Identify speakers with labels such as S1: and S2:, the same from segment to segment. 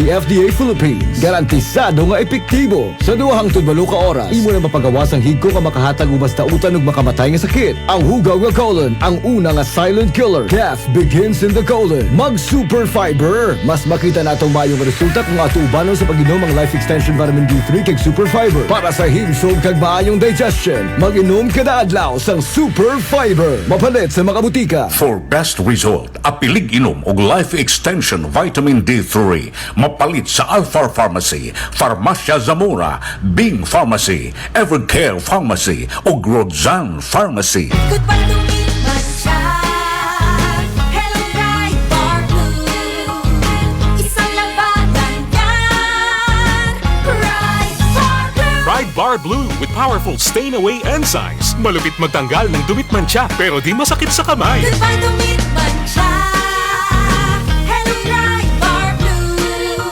S1: the FDA Philippines. Garantisado nga epektibo. Sa 2 hangtod 8 ka oras, imo na mapagawas ang higko nga makahatag og mas dautan ug makamatay nga sakit. Ang hugaw nga colon, ang una nga silent killer. Death begins in the colon. Mag Super Fiber. Mas makita natong maayong resulta kung ato ubanon sa pag-inom ang Life Extension Vitamin D3 kag Super Fiber. Para sa himsog kag maayong digestion, mag-inom kada adlaw sang Super Fiber. Mapalit sa mga butika.
S2: For best result, apilig inom og Life Extension Vitamin D3. Mapalit sa Alpha Pharmacy, Farmacia Zamora, Bing Pharmacy, Evercare Pharmacy ug Rodzan Pharmacy.
S3: Goodbye dumi't mantsa. Hello, Pride Bar Blue. Isang laba lang yan. Pride Bar Blue.
S4: Pride Bar Blue with powerful stain-away enzymes. Malupit magtanggal ng dumi't mantsa pero di masakit sa kamay.
S3: Goodbye dumi't mantsa. Hello, Pride Bar Blue.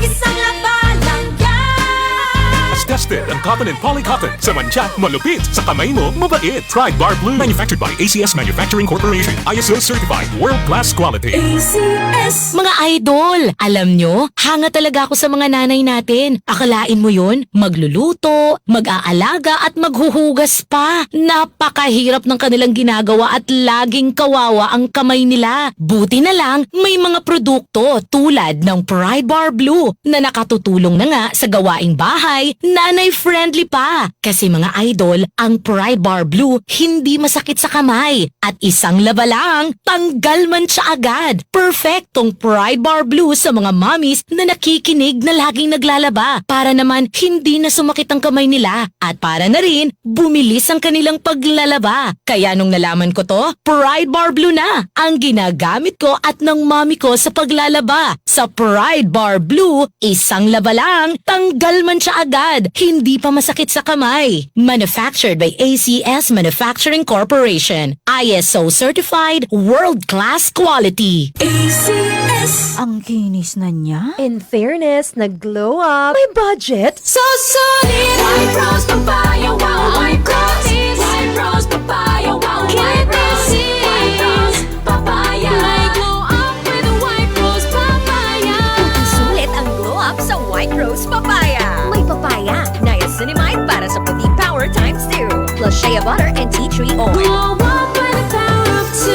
S3: Isang laba lang yan.
S4: As tested on cotton and polycotton. Sa mantsa, malupit. Sa kamay mo, mabait. Pride Bar Blue. Manufactured by ACS Manufacturing Corporation. ISO certified. World-class quality.
S3: ACS.
S5: Mga idol, alam nyo, hanga talaga ako sa mga nanay natin. Akalain mo yun? Magluluto, mag-aalaga at maghuhugas pa. Napakahirap ng kanilang ginagawa at laging kawawa ang kamay nila. Buti na lang, may mga produkto tulad ng Pride Bar Blue na nakatutulong na nga sa gawaing bahay, nanay-friendly pa. Kasi, mga idol, ang Pride Bar Blue hindi masakit sa kamay. At isang laba lang, tanggal mantsa agad. Perfectong Pride Bar Blue sa mga mommies na nakikinig na laging naglalaba para naman hindi na sumakit ang kamay nila at para na rin bumilis ang kanilang paglalaba. Kaya nung nalaman ko to, Pride Bar Blue na ang ginagamit ko at ng mommy ko sa paglalaba. Sa Pride Bar Blue, isang laba lang, tanggal mantsa agad, hindi pa masakit sa kamay. Manufactured by ACS Manufacturing Corporation. ISO certified, world-class quality.
S3: ACS.
S6: Ang kinis na niya.
S7: In fairness, nag-glow up. May budget.
S3: So solid. White Rose Papaya, wow, White Rose. White Rose Papaya, wow, White Rose. White Rose Papaya. May glow up with a White Rose Papaya.
S7: Sulit ang glow up sa White Rose Papaya. May papaya, niacinamide para sa puti power times 2. Plus shea butter and tea tree oil.
S3: Glow up with the power of two.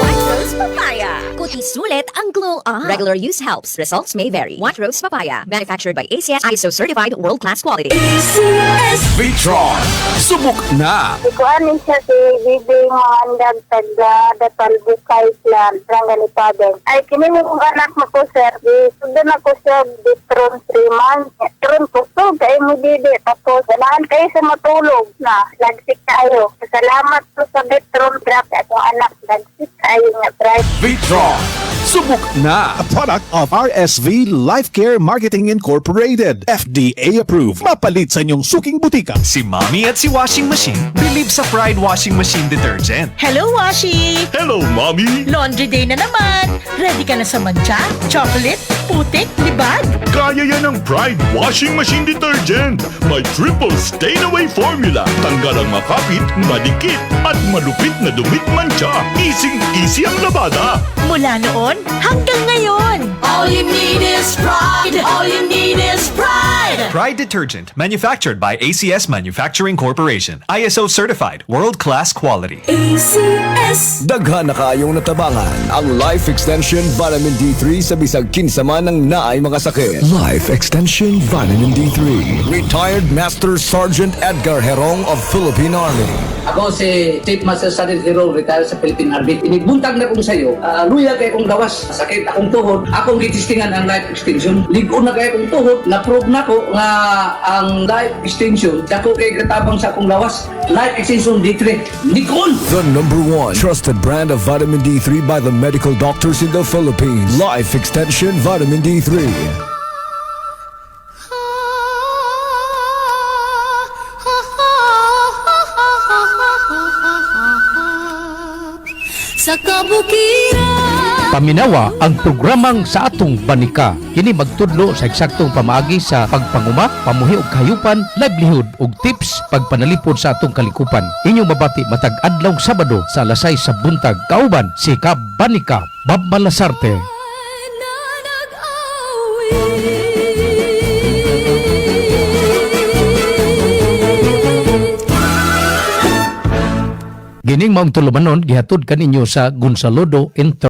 S7: White Rose Papaya. Kuti sulit ang glow up. Regular use helps. Results may vary. White Rose Papaya. Manufactured by ACS ISO certified world-class quality.
S3: ACS.
S8: Vitron. Subok na.
S9: Ikuan ni siya si Bibi Mangandag taga Datalbukay Clan, Ranganipaden. Ay, kini mo kong anak mo ko, sir. Di, sundan ako siya Vitron 3 months. Karon kusog kay mo didi. Tapos, ganahan kayo sa matulog na. Lagsik kayo. Salamat ko sa Vitron. Grabe akong anak. Lagsik kayo nga, price.
S8: Vitron. Subok na.
S10: A product of RSV Life Care Marketing Incorporated. FDA approved. Mapalit sa inyong suking butika.
S11: Si Mommy at si Washing Machine believe sa Pride Washing Machine Detergent.
S12: Hello, Washi!
S4: Hello, Mommy!
S12: Laundry day na naman! Ready ka na sa mantsa, chocolate, putik, libag?
S4: Kaya yan ang Pride Washing Machine Detergent. May triple stain-away formula. Tanggal ang makapit, madikit, at malupit na dumi't mantsa. Easy-easy ang labada.
S12: Mula noon hanggang ngayon!
S3: All you need is pride. All you need is pride.
S11: Pride Detergent, manufactured by ACS Manufacturing Corporation. ISO certified, world-class quality.
S3: ACS.
S1: Daghan na kaayong natabangan ang Life Extension Vitamin D3 sa bisag kinsa man ang naay mga sakit. Life Extension Vitamin D3. Retired Master Sergeant Edgar Herong of Philippine Army.
S13: Ako si Chief Master Sergeant Hero, retired sa Philippine Army. Inibuntag na kong sayo, luya kay kong gawas, sakit akong tuhod, akong gitistingan ang Life Extension. Lig-on na kay akong tuhod, na-prove na ko nga ang Life Extension, dako kay katabang sa akong lawas. Life Extension D3, lig-on!
S1: The number one trusted brand of vitamin D3 by the medical doctors in the Philippines. Life Extension Vitamin D3.
S3: Sa kabukiran.
S14: Paminawa ang programang Sa Atong Banika. Kini magtudlo sa eksaktong pamaagi sa pagpanguma, pamuhi og kahayupan, livelihood ug tips pagpanalipod sa atong kalikupan. Inyong mabati matag adlaw Sabado sa alas 6 sa buntag. Kauban si Kabanika Bob Malasarte.
S3: Na nag-awit.
S14: Kining maong tulumanon gihatod kaninyo sa Gonzalodo Inter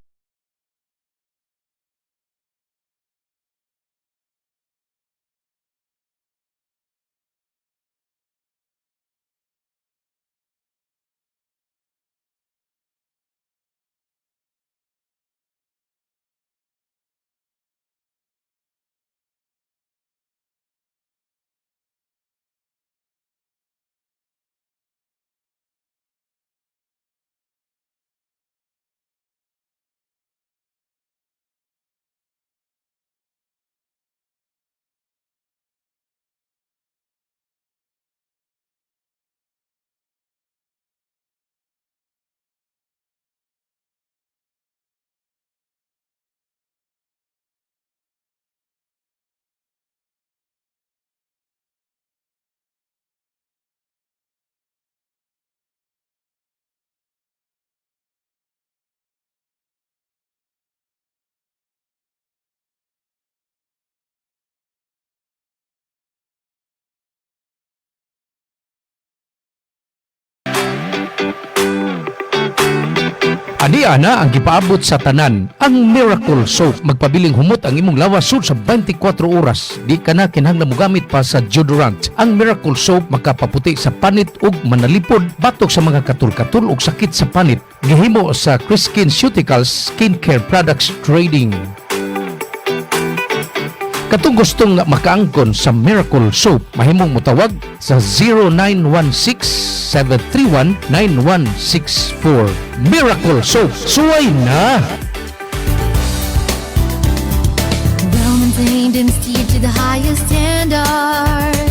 S14: Ani ana ang gipaabot sa tanan ang Miracle Soap. Magpabiling humot ang imong lawas sud sa 24 oras. Di ka na kinahanglan mogamit pa sa deodorant. Ang Miracle Soap makapaputi sa panit ug manalipod batok sa mga katul-katul ug sakit sa panit. Gihimo sa Chris Skinceuticals Skincare Products Trading. Katong gustong makaangkon sa Miracle Soap, mahimong motawag sa 0916-731-9164. Miracle Soap, suway na!
S3: Well maintained and steered to the highest standard.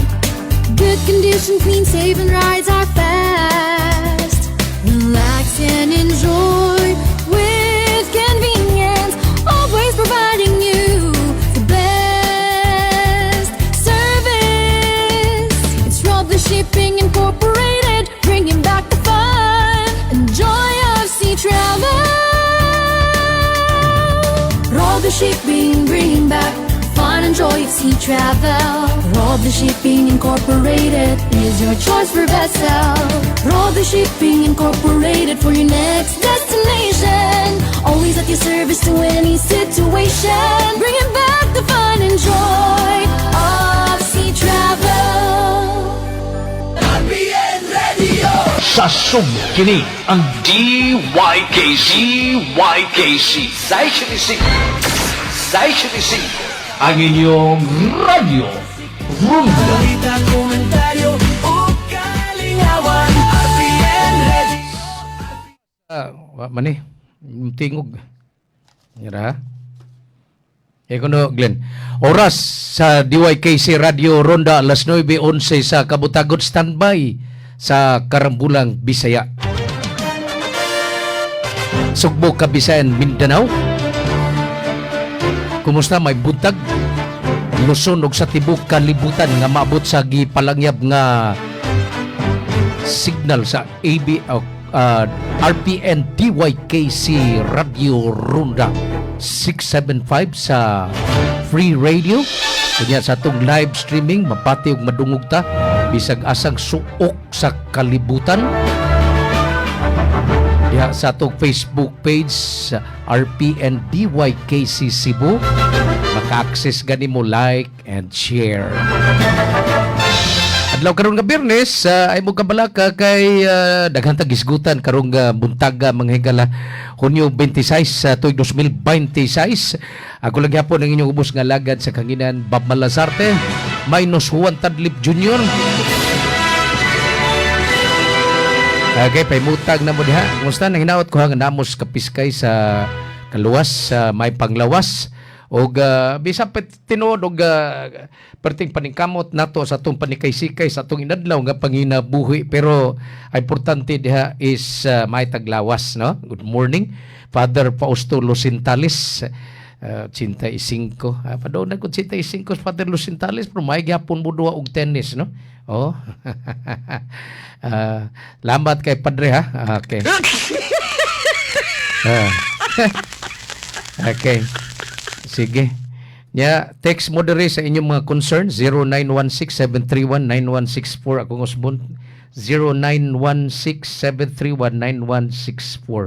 S3: Good condition, clean, safe, and rides are fast. Relax and enjoy with convenience. Always providing you the best service. It's Rob the Shipping Incorporated, bringing back the fun and joy of sea travel. Rob the Shipping, bringing back fun and joy of sea travel. Rob the Shipping Incorporated is your choice for vessel. Rob the Shipping Incorporated for your next destination. Always at your service to any situation. Bringing back the fun and joy of sea travel.
S8: Sa Sugbo, kini ang DYKC YKC 675 675 ang inyong radyo Ronda.
S6: Balita, komentaryo o kalingawan, RPN Radio.
S14: Ah, wa man eh. Tingog. Mira. Eh kuno Glenn. Oras sa DYKC Radio Ronda, alas 9:11 sa kabutagon, standby sa Karambulang Bisaya. Sugbo, Kabisayan, Mindanao. Kumusta, may buntag? Luzon ug sa tibok kalibutan nga maabot sa gipalangyab nga signal sa AB RPN DYKC Radio Ronda 675 sa Free Radio. Kunya sa atong live streaming, mapati ug madungog ta bisag asang suok sa kalibutan diha sa atong Facebook page sa RPN DYKC Cebu. Maka-access gani mo, like and share. Adlaw karon nga Biyernes, ay mo kabalaka kay daghan tag hisgutan karong buntaga, mga higala, Hunyo 26 sa tuig 2026. Ako lang gyapon ang inyong ubos nga lagad sa kanginan, Bob Malazarte, minus Juan Tadlip Jr. Okay, paimutag na mo diha. Kumusta nang hinaot ko ha nga namos kapiskay sa kaluwas sa may panglawas og bisa pa tinuod og perting paningkamot nato sa atong panikay-sikay sa atong inadlaw nga panginabuhi, pero ang importante diha is may taglawas, no. Good morning, Father Fausto Lucentales, 85. Ah, padung ko 85, Father Lucentales, pero may gyapon mo duwa og tennis, no. Oh. Ah, lambat kay padre ha. Okay. Ah. Okay. Sige. Ya, text mo diri sa inyong mga concern, 0916-731-9164. Akong usbon. 0916-731-9164.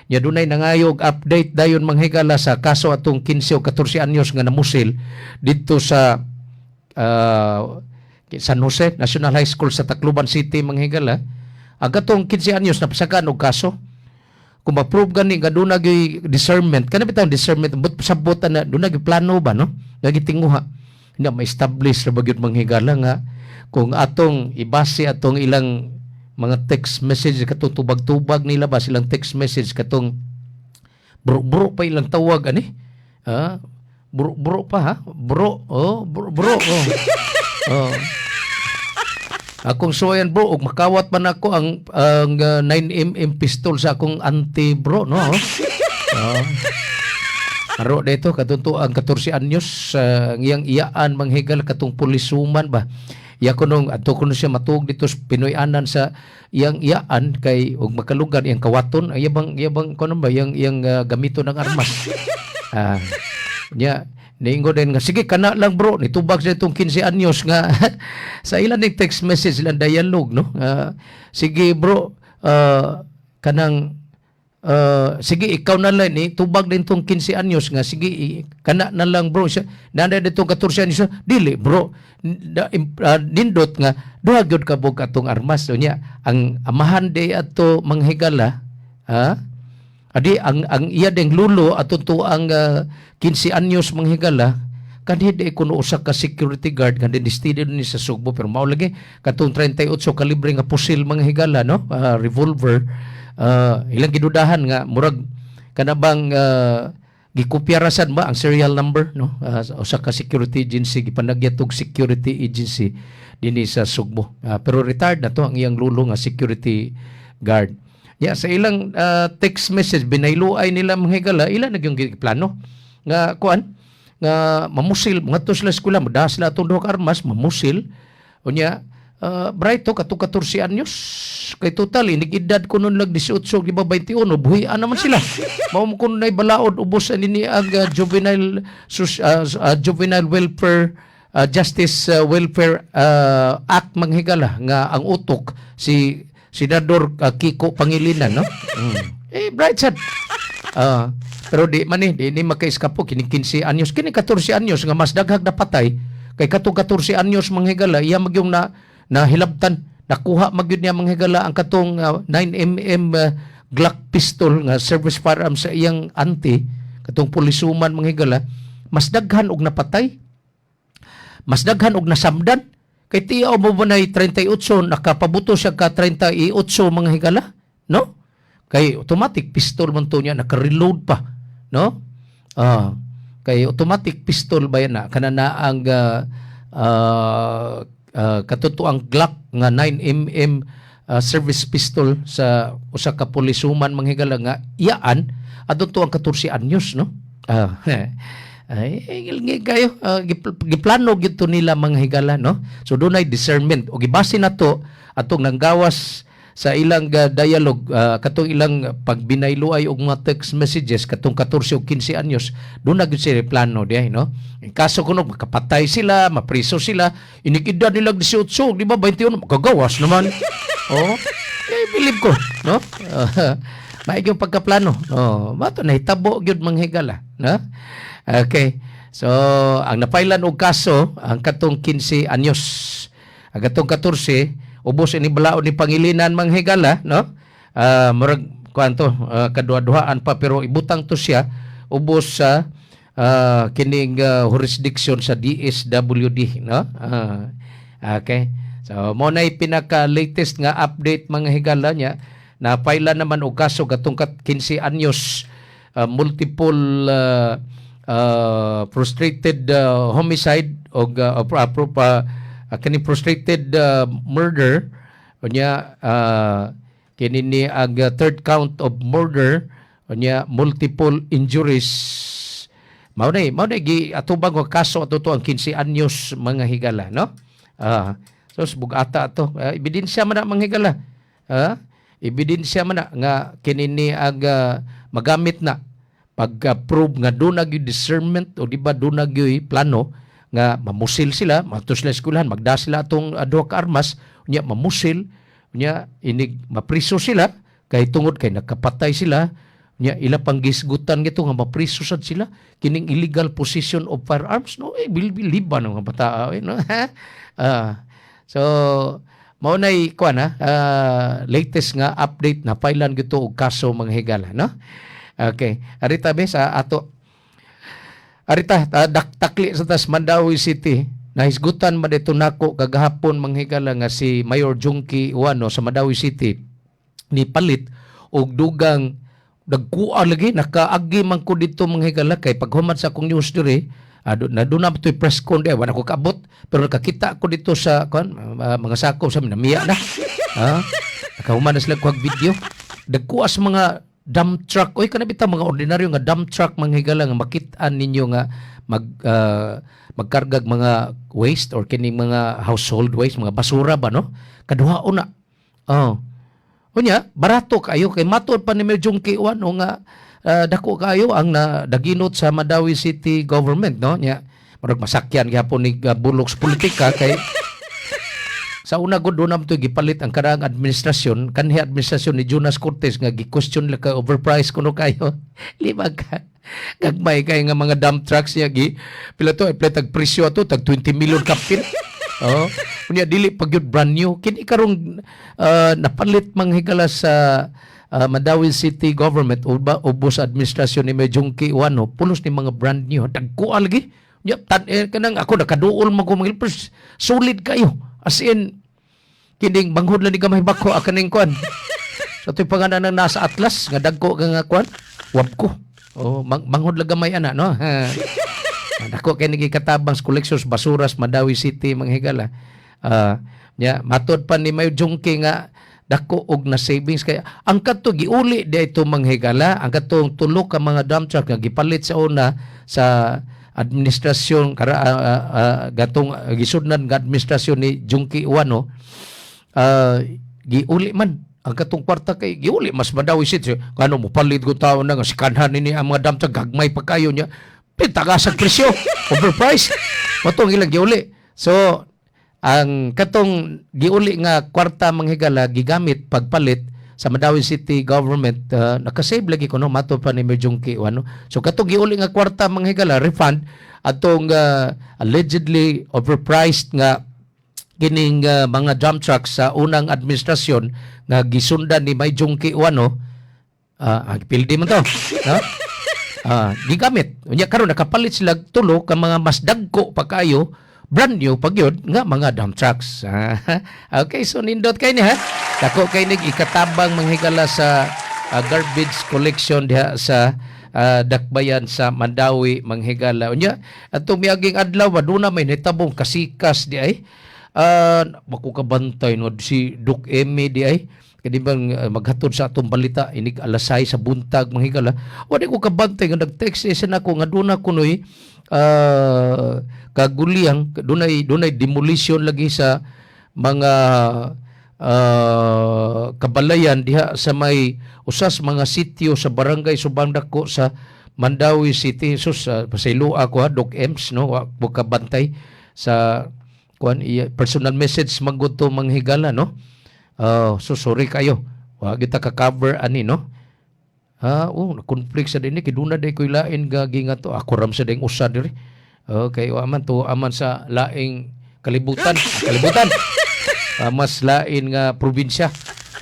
S14: Nya dunay nangayog update dayon, mga higala, sa kaso atong 15 o 14 anyos nga namusil didto sa San Jose National High School sa Tacloban City, mga higala. Ang katong 15 anyos napasakan og kaso. Kung ma-prove gani nga duna gyud discernment, kana bitang discernment but sabutan na duna gyud plano ba, no, nga gitinguha na ma-establish ra ba gyud, mga higala, nga kung atong ibase atong ilang mga text message, katong tubag-tubag nila ba silang text message, katong bro-bro pa ilang tawag ani, ah, bro bro pa, ha, bro, oh, bro bro, oh. Akong suwayan, bro, ug makawat man ako ang 9 mm pistol sa akong auntie, bro, no? Oh. Aro dito katunto ang 14 anyos sa iyang iyaan, mga higala, katong pulisuman ba. Iya ko nung adto kuno siya matuog dito sa Pinoy-anan sa iyang iyaan kay og makalugar iyang kawaton, ay iyang kuno ba iyang iyang gamiton ng armas. Ah. Nya niingon din nga, "Sige, kana lang, bro." Nitubag sa itong 15 anyos nga sa ilan ning text message, ilang dialogue, no? "Sige bro, kanang sige, ikaw na lang." Ni tubag din tong 15 anyos nga, "Sige, kana na lang, bro." Siya nana ditong 14 anyos, "Dili, bro." Nindot nga duha gyud ka buok atong armas. Unya ang amahan di ato, mga higala, ha, adi ang iya ding lulo ato to ang 15 anyos, mga higala, kanhi di kuno usa ka security guard nga dinistido ni sa Sugbo, pero mao lagi katong 38 kalibre nga pusil, mga higala, no? Ah, revolver. Ilang gidudahan nga murag kana bang gikopyarasan ba ang serial number, no? Usa ka security agency, gipanagyat og security agency dinhi sa Sugbo. Pero retired na to ang iyang lulo nga security guard. Ya, sa ilang text message, binayluay nila, mga higala, ila na gyung plano nga kuan nga mamusil ngadto sila eskwela, modaha sila atong duha ka armas, mamusil. Unya bright to katong 14 anyos kay total inig edad kuno lag 18, di ba, 21, buhian naman sila. Mao mo kuno nay balaod ubos ani ni ang juvenile welfare justice welfare act, mga higala, nga ang utok si Senador Kiko Pangilinan, no? Eh, bright sad. Ah, pero di man ni di ni makaiskapo kini 15 anyos, kini 14 anyos nga mas daghag napatay kay katong 14 anyos, mga higala, iya magyung na nahilabtan, nakuha magyud niya, mga higala, ang katong 9 mm Glock pistol nga service firearm sa iyang auntie, katong pulisuman, mga higala. Mas daghan og napatay, mas daghan og nasamdan kay tiyaw mo ba nay 38, nakapabuto siya ka 38, mga higala, no? Kay automatic pistol man to niya, naka-reload pa, no? Ah, kay automatic pistol ba yan na kana na ang katutuang Glock nga 9 mm service pistol sa usa ka pulisuman, mga higala, nga iyaan adto to ang 14 anyos, no? Ah, ay, ngilngig kayo. Giplano gyud to nila, mga higala, no? So dunay discernment o gibase na to atong nanggawas sa ilang dialogue, katong ilang pagbinayluay og mga text messages, katong 14 o 15 anyos, doon na gyud sila plano diay, no? In kaso kuno makapatay sila, mapriso sila, inig edad nila 18, di ba, 21, makagawas naman. Oh, eh, believe ko, no? Maigi yung pagkaplano. Oh, mato nahitabo gyud, mga higala, no? Okay. So, ang napailan og kaso ang katong 15 anyos. Ang katong 14 ubos ini balaod ni Pangilinan, mga higala, no? Ah, murag kuan to, kadua-duhaan pa, pero ibutang to siya ubos sa kining jurisdiction sa DSWD, no? Ah, okay. So, mo na pinaka latest nga update, mga higala, niya. Napaila naman og kaso katong 15 anyos, multiple frustrated homicide og kini frustrated murder. Unya kini ni ang third count of murder, unya multiple injuries. Mao na gi atubang og kaso ato to ang 15 anyos, mga higala, no? Ah, so bugata ato. Ebidensya man na, mga higala, ah, ebidensya man na nga kini ni ang magamit na pag-prove nga doon na gyud discernment o di ba doon na gyud plano nga mamusil sila, maadto sila eskwelahan, magda sila atong duha ka armas, unya mamusil. Nya inig mapriso sila kay tungod kay nakapatay sila. Nya ila pang gisgutan gito nga mapriso sad sila kining illegal possession of firearms, no? Eh, bilbiliban ang mga bata eh, no? Ah, so mao nay kuan ha, latest nga update na filean gito og kaso, mga higala, no? Okay, arita be sa ato. Arita takli sa tas Mandaue City. Nahisgutan man dito nako kagahapon, mga higala, nga si Mayor Jonkie Ouano sa Mandaue City ni palit og dugang dagkua lagi. Nakaagi man ko dito, mga higala, kay paghuman sa akong news diri, na doon na to'y press con di wala ko kaabot, pero nakakita ko dito sa kuan, mga sako sa namiya na, nakahuman na sila kuhag video. Dagkuha sa mga dump truck oy, kana bitaw mga ordinaryo nga dump truck, mga higala, nga makit-an ninyo nga magkargag mga waste or kining mga household waste, mga basura ba, no? Kaduhaon na. Oh, unya, barato kayo kay matod pa ni Mayor Jonkie Ouano nga dako kayo ang na daginot sa Mandaue City Government, no? Nya murag masakyan gihapon ni bulok sa politika kay sa una gud doon naman gipalit ang karaang administrasyon, kanhi administrasyon ni Jonas Cortes nga gi-question nila kay overpriced kuno kayo. Libag ka. Gagmay kay nga mga dump trucks niya gi pila to, ay tag presyo ato tag 20 million kapin. Oh, unya dili pa gyud brand new. Kini karong napalit, manghigala, sa Mandaue City Government uba ubos administrasyon ni Mayor Jonkie Ouano, pulos ni mga brand new. Dagko lagi. Nya tan kanang ako nakaduol man ko mga pero solid kayo. As in kining manghud lang ni gamay bako kaning kuan. Sa to'y pangalan ng nasa Atlas nga dagko ka nga kuan, wabko. Oh, manghud lang gamay ana, no? Dako kay nigi katabang sa collections basuras Mandaue City, mga higala. Ya, matod pa ni Mayor Jonkie nga dako og na savings kaya ang kadto giuli di ito, mga higala, ang katong tulo ka mga dump truck nga gipalit sa una sa administrasyon kara gatong gisudnan nga administrasyon ni Jonkie Ouano, giuli man ang katong kwarta kay giuli mas Mandaue City. Kano mo palit ko tao na nga sikanhan nini ang mga dump truck, gagmay pa kayo niya, pitagas ang presyo, overpriced matong ilang giuli. So ang katong giuli nga kwarta, manghigala, gigamit pagpalit sa Mandaue City Government, nakasave lagi kuno matod pa ni Mayor Jonkie Ouano. So katong giuli nga kwarta, manghigala, refund atong allegedly overpriced nga kining mga dump trucks sa unang administrasyon nga gisundan ni May Jonkie Ouano, ang pildi man to, no? Gigamit unya karon nakapalit sila tulo ka mga mas dagko pa kayo, brand new pag yun nga mga dump trucks. Okay, so nindot kay ni ha, dako kay nig ikatabang, manghigala, sa garbage collection diha sa dakbayan sa Mandaue, manghigala. Unya atong miaging adlaw aduna may nitabong kasikas di ay bako kabantay, no? Si Doc Eme di ay kani bang maghatod sa atong balita inig alas 6 sa buntag, manghigala. Wala ko kabantay nga nag-text siya nako nga duna kunoy kaguliyang dunay demolition lagi sa mga kabalayan diha sa may usas mga sitio sa Barangay Subang Dako sa Mandaue City. Sus, pasaylo ako ha, Doc Ems, no? Wa ko kabantay sa kuan iya, personal message man gud to, manghigala, no? So sorry kayo. Wa kita ka-cover ani, no? Oh, conflict sa dinhi kay duna day koy lain ga ginga to. Ako ram sa ding usa diri. Okay, wa man to aman sa laing kalibutan, kalibutan. Mas lain nga probinsya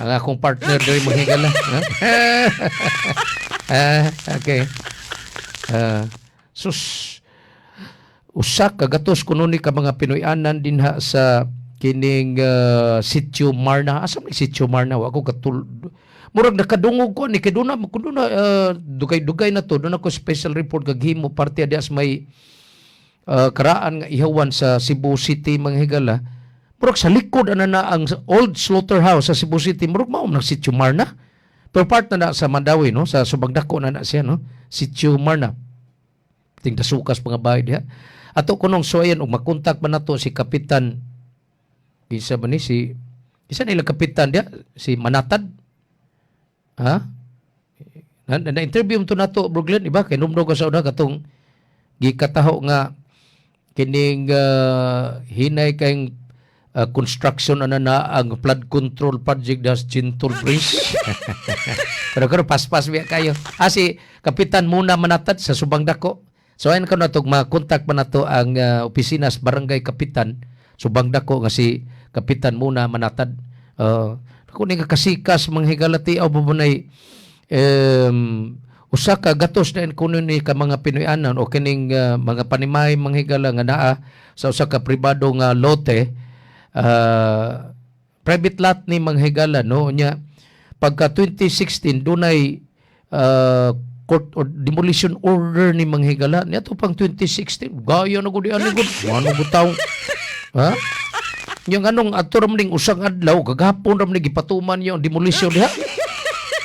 S14: ang akong partner diri, manghigala. Ah, okay. Sus, usa ka gatos kuno ni ka mga Pinoy-anan dinha sa kining Sitio Marna. Asa may Sitio Marna? Wa ko katul murag nakadungog ko ni kay duna kuno na dugay-dugay na to doon ako special report gaghimo parte diha sa may karaan nga ihawan sa Cebu City, mga higala. Murag sa likod ana na ang old slaughterhouse sa Cebu City, murag mao nang Sitio Marna, pero part na na sa Mandaue, no? Sa Subang Dako na na siya, no? Sitio Marna ting dasukas mga bahay diha. Ato kunong suwayan og makontak ba nato si Kapitan, isa ba ni si isa nila kapitan diha, si Manatad, ha? Na interview to nato, Bro Glenn, iba kay numdo ka sa una katong gikataho nga kining hinay kay construction ana na ang flood control project das Gentle Bridge. Pero karon paspas biya kayo. Ah, si Kapitan Muna Manatad sa Subang Dako. So ayun ko nato ma-contact pa nato ang opisina sa Barangay Kapitan Subang Dako nga si Kapitan Muna Manatad. Kung ni kasikas mga higalati aw babunay usa ka gatos na kuno ni ka mga Pinoy-anan o kining mga panimay, mga higala, nga naa sa usa ka pribado nga lote, private lot ni, mga higala, no? Nya pagka 2016 dunay court or demolition order ni, mga higala, niya pang 2016. Gaya na gud ani gud, ano gud taw ha. Yung anong ato ra man ning usang adlaw, kagahapon ra man ni gipatuman yung demolition diha.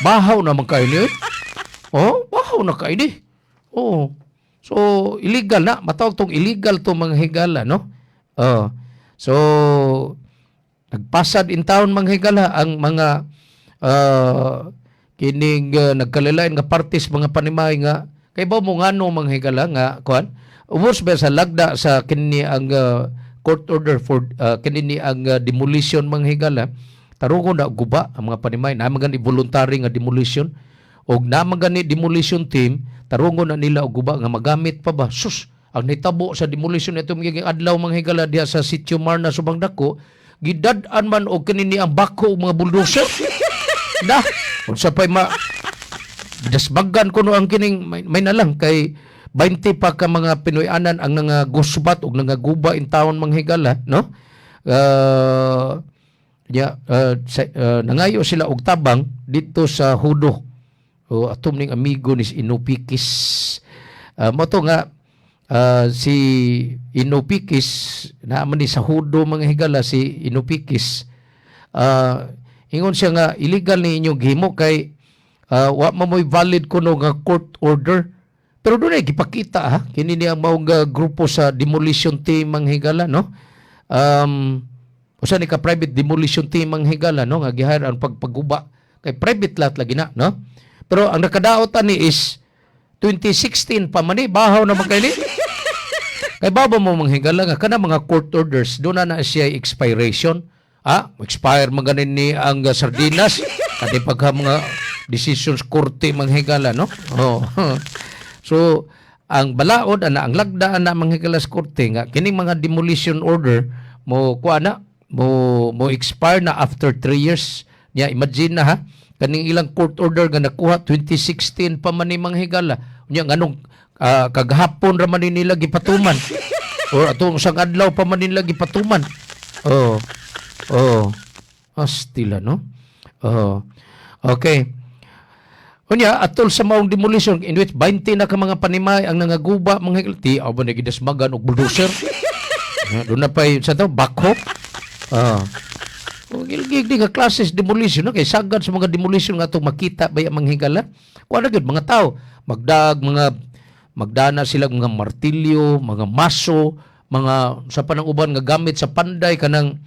S14: Bahaw naman kayo ni, eh. Oh, bahaw na kayo ni. Oh. So illegal na, matawag tong illegal to, mga higala, no? Oh. So nagpasad in town, mga higala, ang mga kining nagkalilain nga parties, mga panimay nga kay ba mo ngano, mga higala, nga kuan ubos ba sa lagda sa kini ang court order for kini ni ang demolition, mga higala. Tarungon na guba ang mga panimay na gani voluntary nga demolition og na gani demolition team, tarungon na nila og guba nga magamit pa ba. Sus, ang nitabo sa demolition ito magiging adlaw, mga higala, diha sa Sitio Marna, Subang Dako, gidad-an man og kini ni ang bako og mga bulldozer na unsa pay ma dasbagan kuno ang kining may nalang kay 20 pa ka mga Pinoy-anan ang nangagusbat og nangaguba in town, mga higala, no? Ya, nangayo sila og tabang dito sa Hudo o atom ning amigo ni si Inupikis. Mo to nga si Inupikis na man ni sa Hudo, mga higala. Si Inupikis, ingon siya nga illegal ni inyong gihimo kay wa man mo'y valid kuno nga court order. Pero doon ay gipakita ha kini niya mao nga grupo sa demolition team, mga higala, no? Usa ni ka private demolition team, mga higala, no, nga gihire ang pagpaguba kay private lot lagi na, no? Pero ang nakadaot ani is 2016 pa man ni. Bahaw na man kay ni. Kay baba mo, mga higala, nga kana mga court orders doon na na siya expiration. Ah, expire man ganin ni ang sardinas kadi pagka mga decisions korte, mga higala, no? Oh. So ang balaod ana, ang lagda ana, mga higala, sa korte nga kining mga demolition order mo kuha na mo mo expire na after 3 years niya. Imagine na ha, kaning ilang court order nga nakuha 2016 pa man ni, mga higala. Unya nganong kagahapon ra man ni nila gipatuman or atong usang adlaw pa man nila gipatuman? Oh, astila, no? Oh, okay. Unya, atol sa maong demolition in which 20 na ka mga panimay ang nangaguba, mga higala, ti aw ba nagidasmagan og bulldozer. Ya, doon na pa sa to backhoe. Ah. O gilgig di nga classes demolition, no? Kay sagad sa mga demolition nga atong makita ba mga higala. Kuan na gyud mga tao, magdag mga magdana sila mga martilyo, mga maso, mga sa panang uban nga gamit sa panday kanang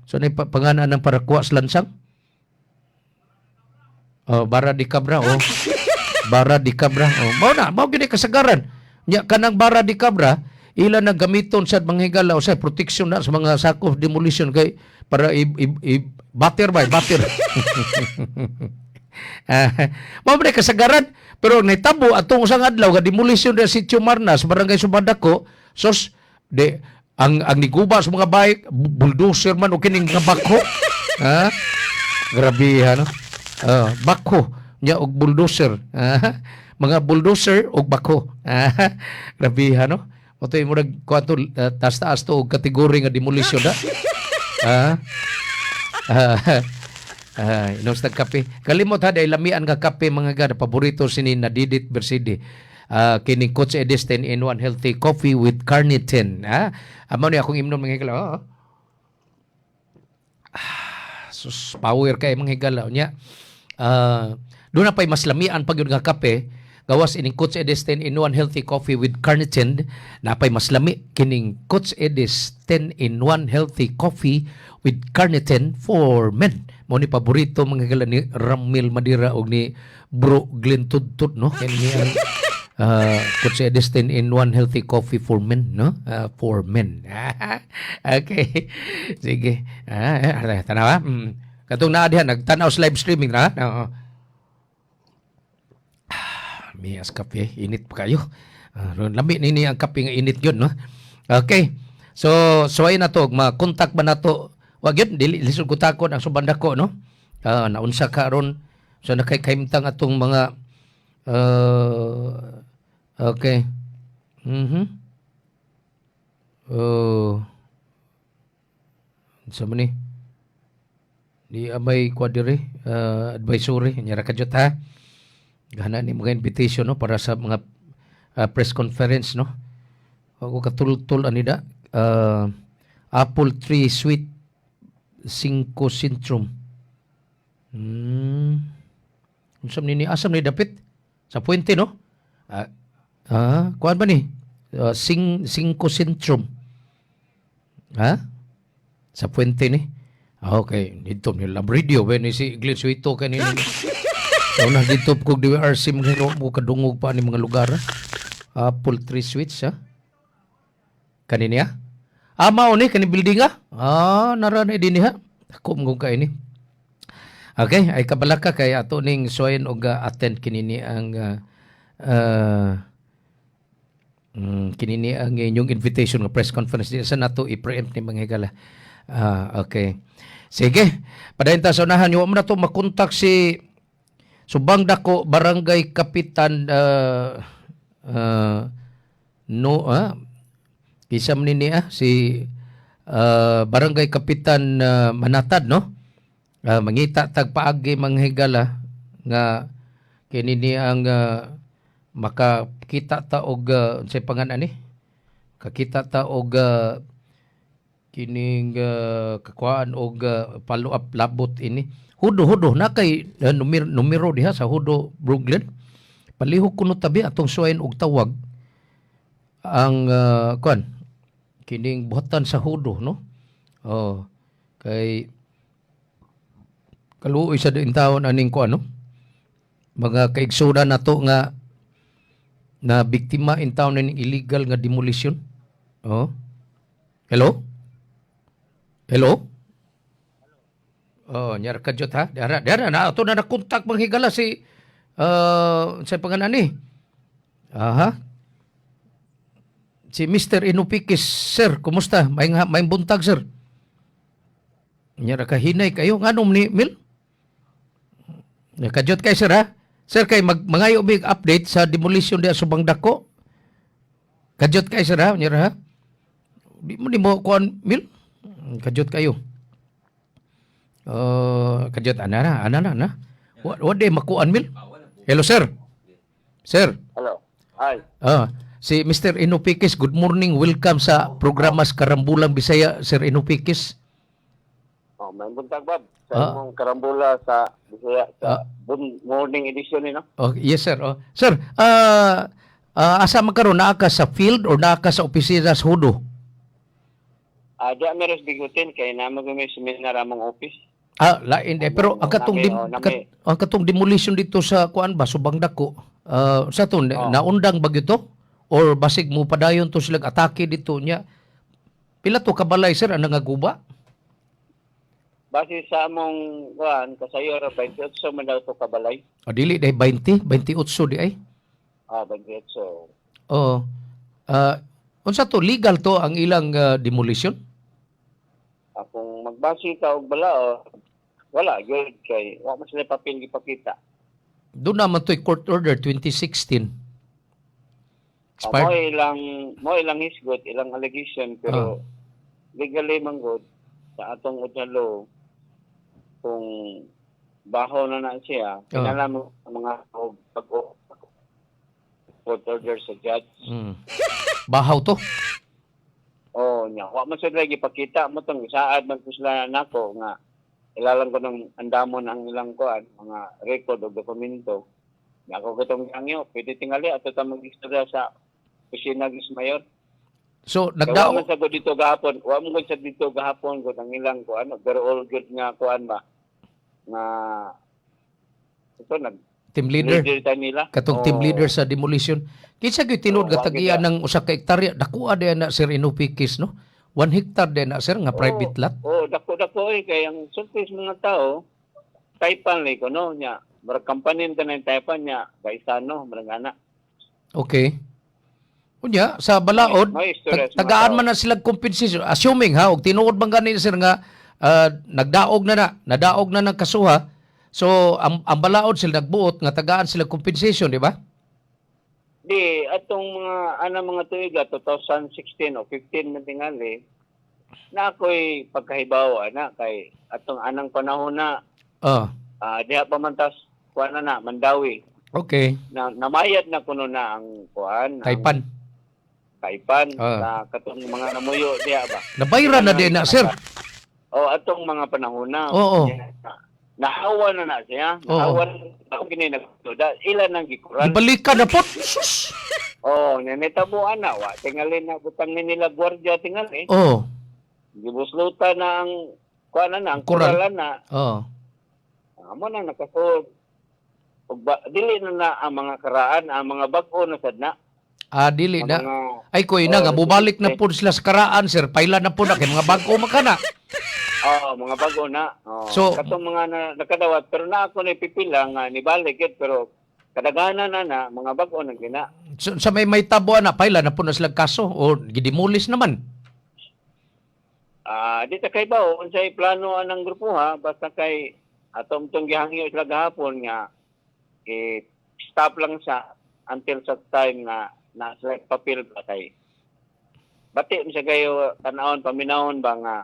S14: so ni pangalan ng parakuha sa lansang. Oh, bara di kabra, oh. Bara di kabra. Oh, mao na, mao gyud ni kasagaran. Nya kanang bara di kabra ila na gamiton sa mga higala o sa protection na sa mga sako of demolition kay para i bater ba, bater. Ah, mao man ni kasagaran, pero nahitabo atong usang adlaw nga demolition sa Sitio Marna sa Barangay Subandako, sos de ang niguba sa mga bike, bulldozer man o kining mga backhoe. Ha? Grabe ha, no? Ah, backhoe nya og bulldozer. Ah, mga bulldozer og backhoe. Ah, grabe ha, no? Mo to'y murag kuan to, taas-taas to og kategory nga demolition da. Ah. Ah, ah, inom sa kape. Kalimot ha, dahil lamian nga kape, mga gada. Paborito sini Nadidit Bersidi. Ah, kining Coach Edis 10 in 1 healthy coffee with carnitine. Ah, amo ni akong imnon, mga higala. Oh. Ah, sus, power kay, mga higala nya. Ah, doon na pa'y mas lamian pag yun nga kape gawas ining Coach Edis 10 in 1 healthy coffee with carnitine, napay mas lami kining Coach Edis 10 in 1 healthy coffee with carnitine for men. Mo ni paborito, mga higala, ni Ramil Madira og ni Bro Glenn Tudtud, no? Kini ang Kutsi Destin in one healthy coffee for men, no? For men. Okay. Sige. Tanawa. Katong naa diha nagtanaw sa live streaming na. Oo. Mias kape, init pa kayo. Lami nini ang kape nga init yun, no? Okay. So, suway na to, ma-contact ba na to? Wag yun, dili lisod ko takon ang subanda ko, no? Naunsa ka ron. So, nakay-kaimtang atong mga okay. Oh. Unsa man ni? Di amay kwa diri, advisory nya ra kadyot ha. Gana ni mga invitation, no, para sa mga press conference, no. Ako katultul anida Apple Tree Suite 5 Syndrome. Unsa man ni, asam ni dapit? Sa Puente, no? Kuan ba ni? Sing Cinco Syndrome. Ha? Sa Puente ni. Okay, dito ni Lab Radio ba ni si Glenn Suito kanina. Una dito kog DWRC mga mo kadungog pa ni mga lugar. Apple Tree Suites, ha. Kanini ha? Mao ni kani building ah. Nara na dinhi ha. Ako mo kay ni. Okay, ay kabalaka kay ato ning suwayon og attend kinini ang kinini ang inyong invitation nga press conference di sa nato i-preempt ni mga higala. Okay. Sige. Padayon ta sa unahan, mo na to makontak si Subang Dako Barangay Kapitan no isa man ni si Barangay Kapitan Manatad, no? Mangita tag paagi, mga higala, nga kini ni ang makakita ta og unsay pangan ani, kakita ta og kining kakuhaan og follow up labot ini hudo hudo na kay numero diha sa hudo Brooklyn. Palihog kuno tabi atong suwayin og tawag ang kuan kining buhatan sa hudo, no? Oh, kay kaluoy sa din taon aning kuan, no, mga kaigsuonan nato nga na biktima in town ning illegal nga demolition. Oh, hello, hello. Oh, nyar kadyot ha. Dara, dara na ato na nakontak, mga higala, si sa pangalan ni. Aha. Si Mr. Inupikis, sir, kumusta? May buntag, sir. Nyar ka hinay kayo nganong ni Mil? Kadyot kay sir ha. Sir, kay mag mangayo big update sa demolition diya sa Dako. Kadyot kay sir ha, nyar ha. Di mo ni mo kuan Mil? Kadyot kayo. Kadyot ana na, ana na na. Wa di makuan Mil? Hello, sir. Sir.
S15: Hello. Hi.
S14: Si Mr. Inupikis, good morning. Welcome sa programa sa Karambulang Bisaya, Sir Inupikis.
S15: Oh, may buntag, Bob. Sa imong Karambola sa Bisaya sa morning edition ni, no.
S14: Oh, yes, sir. Oh. Sir, asa man karon, naa ka sa field or naa ka sa opisina sa Hudo?
S15: Di meron bigutin kay namo may seminar among office.
S14: Lain eh. Pero ang katong
S15: Oh, nami.
S14: ang katong demolition dito sa kuan ba, Subang Dako. Sa to naundang ba gyud to? Or basig mo padayon to sila atake dito niya? Pila to kabalay, sir, ang nangaguba?
S15: Base sa among kuan kasayo ra, 28 man daw to kabalay.
S14: Dili dai 20, 28 di ay.
S15: 28.
S14: Oo. Unsa to, legal to ang ilang demolition?
S15: Kung magbase ka og balao, wala gyud kay wa man sila papel gipakita.
S14: Doon naman to'y court order 2016.
S15: Mo
S14: Expired.
S15: ilang hisgot, ilang allegation, pero legally man gud sa atong una law, kung baho na na siya, kinahanglan mo ang mga og pag court order sa judge.
S14: Bahaw to.
S15: Oh, nya wa man sila gipakita mo tong isaad man ko sila nako nga ilalang ko ng andamon ang ilang kuan mga record o dokumento. Nya ako katong angyo, pwede tingali ato ta mag-istorya sa opisina gis mayor.
S14: So
S15: Kay wa
S14: nagdao
S15: man sa ko dito gahapon, wa man gud sa dito gahapon gud ang ilang kuan, pero all good nga kuan ba nga ito nag
S14: team leader.
S15: Leader ta nila.
S14: Katong team
S15: Oo.
S14: leader sa demolition. Kinsa gyud tinuod
S15: Oo,
S14: nga
S15: wa
S14: tagiya
S15: gyud.
S14: Ng usa ka hektarya? Dakoa diay na, Sir Inupikis, no? 1 hectare diay na, sir, nga private lot.
S15: Oh, dako-dako eh kay ang sulti sa mga tao Taipan lay kuno nya. Murag kampanin ka ng Taipan nya, gaisano, murag ana.
S14: Okay. Unya, sa balaod,
S15: May istorya sa mga
S14: tagaan
S15: tao.
S14: Man na sila compensation. Assuming ha, og tinuod man gani, sir, nga nagdaog na na, nadaog na ng kasuha. So, ang balaod sila nagbuot nga tagaan sila compensation, di ba?
S15: Di atong mga ana mga tuiga 2016 o 15 man tingali na ako'y pagkahibaw ana kay atong anang panahon na diha pa man tas kuan na na Mandawi na namayad na kuno na ang kuan ang
S14: Taipan.
S15: Taipan sa katong mga namuyo diha ba.
S14: Nabayran na din na, sir.
S15: O atong mga panahon na. Nahawa na na siya. Nahawa na ako kini nagtuda. Ilan ang gikuran.
S14: Ibalikan na po. Sus!
S15: Oh, nanitabuan na wa. Tingali na butang ni nila gwardiya tingali. Gibusluta na ang kuan na na ang
S14: Kural.
S15: kuralan na. Amo na nakasuod. Ug ba, dili na na ang mga karaan, ang mga bag-o na sad na.
S14: Ah, dili
S15: Ang
S14: na. Ay, kuy na,
S15: Oh,
S14: nga, bubalik na po sila sa karaan, sir. Paila na po na, kay mga bago man kana.
S15: Oo, mga bago na. Oh, katong mga na, nakadawat pero na ako na pipila nga nibalik yun, pero kadaghanan na na mga bago na gina.
S14: So, sa may tabuan na, paila na po na sila kaso o gidemolis naman.
S15: Ah, di ta kay ba unsay plano anang grupo ha, basta kay atong tong gihangyo sila gahapon nga eh, stop lang sa until such time na na sila papel ba kay bati mo siya kayo tanawon paminawon ba nga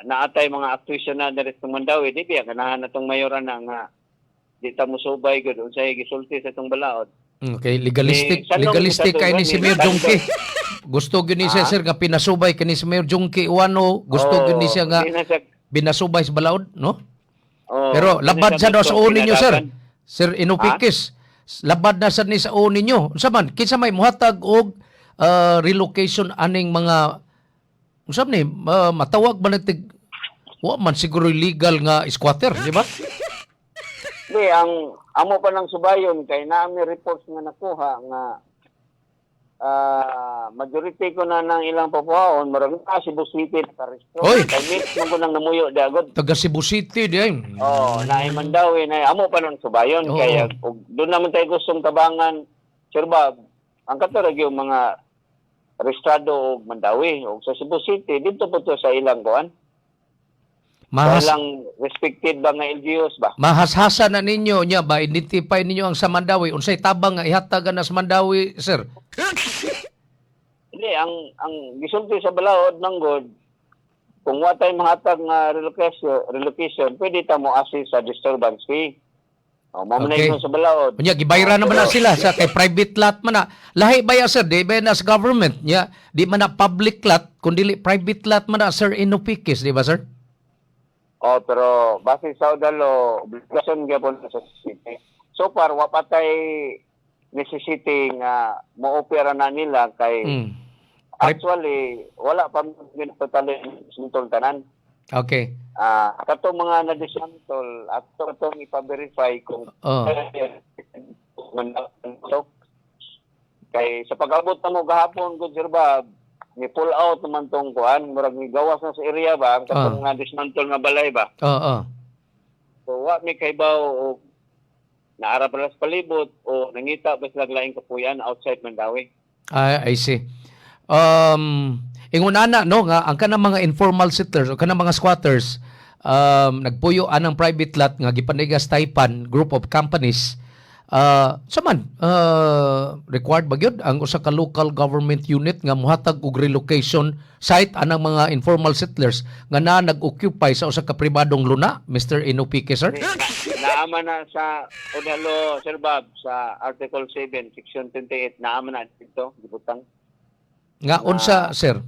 S15: naatay mga aktuisyon na diri sa Mandawi di biya ganahan na tong mayora na nga di ta musubay gud unsay gisulti sa itong balaod.
S14: Okay, legalistic,
S15: Eh, sanong
S14: legalistic
S15: sa
S14: kay ni si
S15: tuwan,
S14: Mayor
S15: eh,
S14: Jungki. Gusto gyud ni siya, sir, nga pinasubay kani si Mayor Jungki Uano, gusto
S15: Oh,
S14: gyud ni siya nga
S15: di na siya-
S14: binasubay sa balaod, no?
S15: oh,
S14: Pero
S15: di na
S14: labad
S15: siya
S14: sa daw sa
S15: gusto
S14: uon ninyo, sir.
S15: pinadagan.
S14: Sir Inupikis, labad na sad ni sa uon ninyo. Unsa man kinsa may muhatag og relocation aning mga unsa man ni matawag ba natig wa man siguro legal nga squatter, di ba?
S15: Di, ang amo pa ng subayon kay naami reports nga nakuha nga majority ko na ng ilang papuhaon murag na Cebu City nakarestro.
S14: Oy!
S15: Kay mix man ko nang namuyo dagod.
S14: Taga Cebu City di ay.
S15: Oh, naay Mandawi na amo pa ng subayon kay og doon naman tayo gustong tabangan, Sir Bob, ang kato ra gyud mga restrado og Mandawi og sa Cebu City dito po to sa ilang kuan. Sa ilang respected ba nga LGUs ba?
S14: Mahashasa na ninyo nya ba identify ninyo ang sa Mandawi unsay tabang nga ihatagan na sa Mandawi, sir?
S15: Hindi, ang gisulti sa balaod ng God, kung wa tay mahatag nga relocation, pwede ta mo assist sa disturbance fee. O, mao man na sa balaod.
S14: Unya gibayra naman na sila sa kay private lot man na. Lahi ba ya, sir? Di ba na sa government nya? Di man na public lot kundi private lot man na, Sir Inupikis, di ba, sir?
S15: Oh, pero base sa Odalo, obligasyon gyapon na sa city. So far wa pa tay necessity nga mo-opera na nila kay actually wala pa man totally dismantle tanan. Ah, katong mga na-dismantle ato atong ipa-verify kung so, kay sa pag-abot na mo gahapon gud, Sir Bob, ni pull out naman tong kuan, murag ni gawas na sa area ba ang katong nga dismantle nga balay ba. So wa mi kaybaw o naara pala sa palibot o nangita ba sila laing kapuyan outside Mandawi.
S14: Ah, I see. Ingon ana no nga ang kanang mga informal settlers o kanang mga squatters nagpuyo anang private lot nga gipanigas Taipan Group of Companies sa man required ba gyud ang usa ka local government unit nga mohatag og relocation site anang mga informal settlers nga naa nag-occupy sa usa ka pribadong luna, Mr. Inupike, sir?
S15: Naama na sa Odalo, Sir Bob, sa Article 7, Section 28, naama na dito, gibutang.
S14: Nga unsa, sir?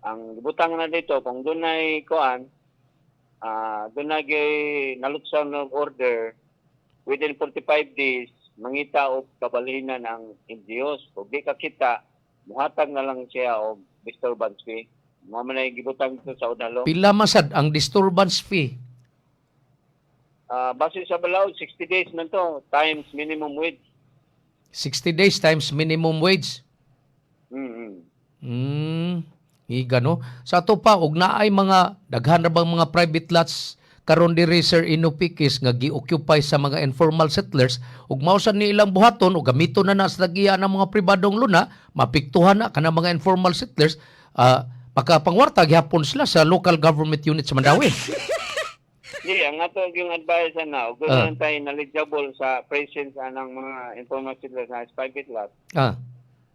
S15: Ang gibutang na dito, kung dunay kuan, dunay gay nalutsan ng order within 45 days, mangita og kabalhinan ang LGUs. Kung di ka kita, muhatag na lang siya og disturbance fee. Mao man ay gibutang dito sa Odalo.
S14: Pila man sad ang disturbance fee?
S15: Ah, base sa balaod, 60 days man to, times minimum wage.
S14: 60 days times minimum wage. Iga, no? Sa ato pa, og naay mga daghan ra bang mga private lots karon diri, Sir Inupikis, nga gi-occupy sa mga informal settlers, ug mao sad ni ilang buhaton ug gamiton na na sa tagiya ng mga pribadong luna, mapiktuhan na kanang mga informal settlers, makapangwarta gihapon sila sa local government unit sa Mandaue.
S15: Di, ang ato yung advice na, ug tayo knowledgeable sa presence anang mga informal settlers sa private lot,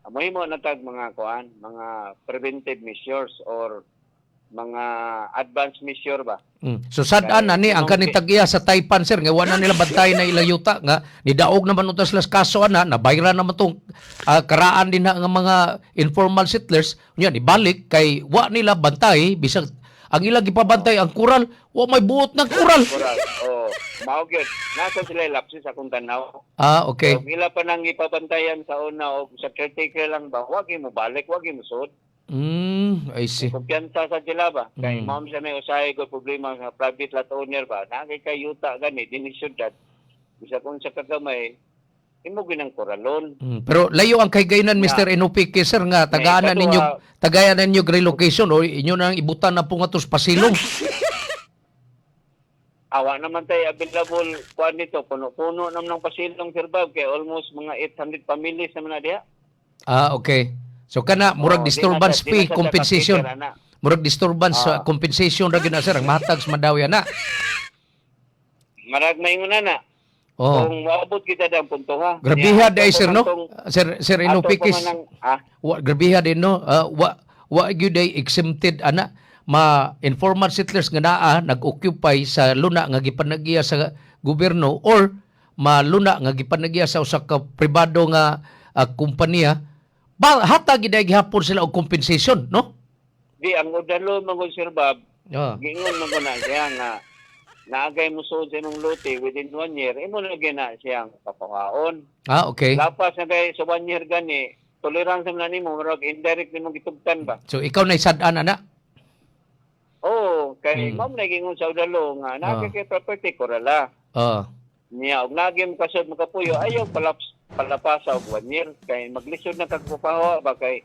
S15: mahimo na tag mga kuan, mga preventive measures or mga advanced measure ba.
S14: So sad-an na ni ang kaning tag-iya sa Taipan, sir, nga wala nila bantay na ilang yuta nga nidaog naman unta sila sa kaso ana, nabayran naman tong karaan din na nga mga informal settlers nya ibalik kay wa nila bantay, bisag ang ilang gipabantay ang kural, wa may buot ng kural.
S15: Kural. Oh, mao gyud. Nasa sila lapses akong tanaw. So, ila pa nang ipabantayan sa una o sa caretaker lang ba, wag mo balik, wag mo sud.
S14: I see.
S15: Kumpiyansa sa sila ba? Kay mao siya may usahay ko problema sa private lot owner ba? Naa kay yuta gani dinhi syudad. Bisa kung sa kagamay imo ginang kuralon.
S14: Pero layo ang kahigayunan, Mr. Inupiki, sir, nga tagaan na ninyo tagayan ninyo relocation o inyo nang ibutan na po nga to sa pasilong.
S15: Awa naman tayo available kuan dito, puno-puno naman ng pasilong, Sir Bob, kay almost mga 800 families naman na diha.
S14: Ah, okay. So kana murag
S15: Oo, di
S14: disturbance
S15: na di
S14: fee
S15: na sa
S14: compensation.
S15: ka-cater, ana.
S14: Murag disturbance compensation ra gyud na, sir, ang mahatag sa Mandaue na.
S15: Marag maingon na na. Kung maabot kita dang punto ha.
S14: Grabiha
S15: Nya,
S14: day
S15: ato
S14: sir
S15: pa
S14: no.
S15: man
S14: Sir
S15: ato pa
S14: Inupikis.
S15: man ang- ah,
S14: Wa grabiha din no. Wa wa gyud ay exempted ana ma informal settlers nga naa nag-occupy sa luna nga gipanagiya sa gobyerno or maluna nga gipanagiya sa usa ka pribado nga kompanya ba, hatag gyud ay gihapon sila og compensation, no?
S15: Di ang udalo man Sir Bob, giingon man ko na siya nga naagay mo suod sa imong lote within one year, imo na gina siyang papawaon. Lapas na kay sa one year gani, tolerance man na nimo, murag indirect nimo gitugtan ba?
S14: So ikaw na sad-an ana.
S15: Oo, kay mao na giingon sa udalo nga naagay kay property korala. Niya og nagi mo kasod makapuyo, ayaw palapasa og one year kay maglisod na kag papawa ba kay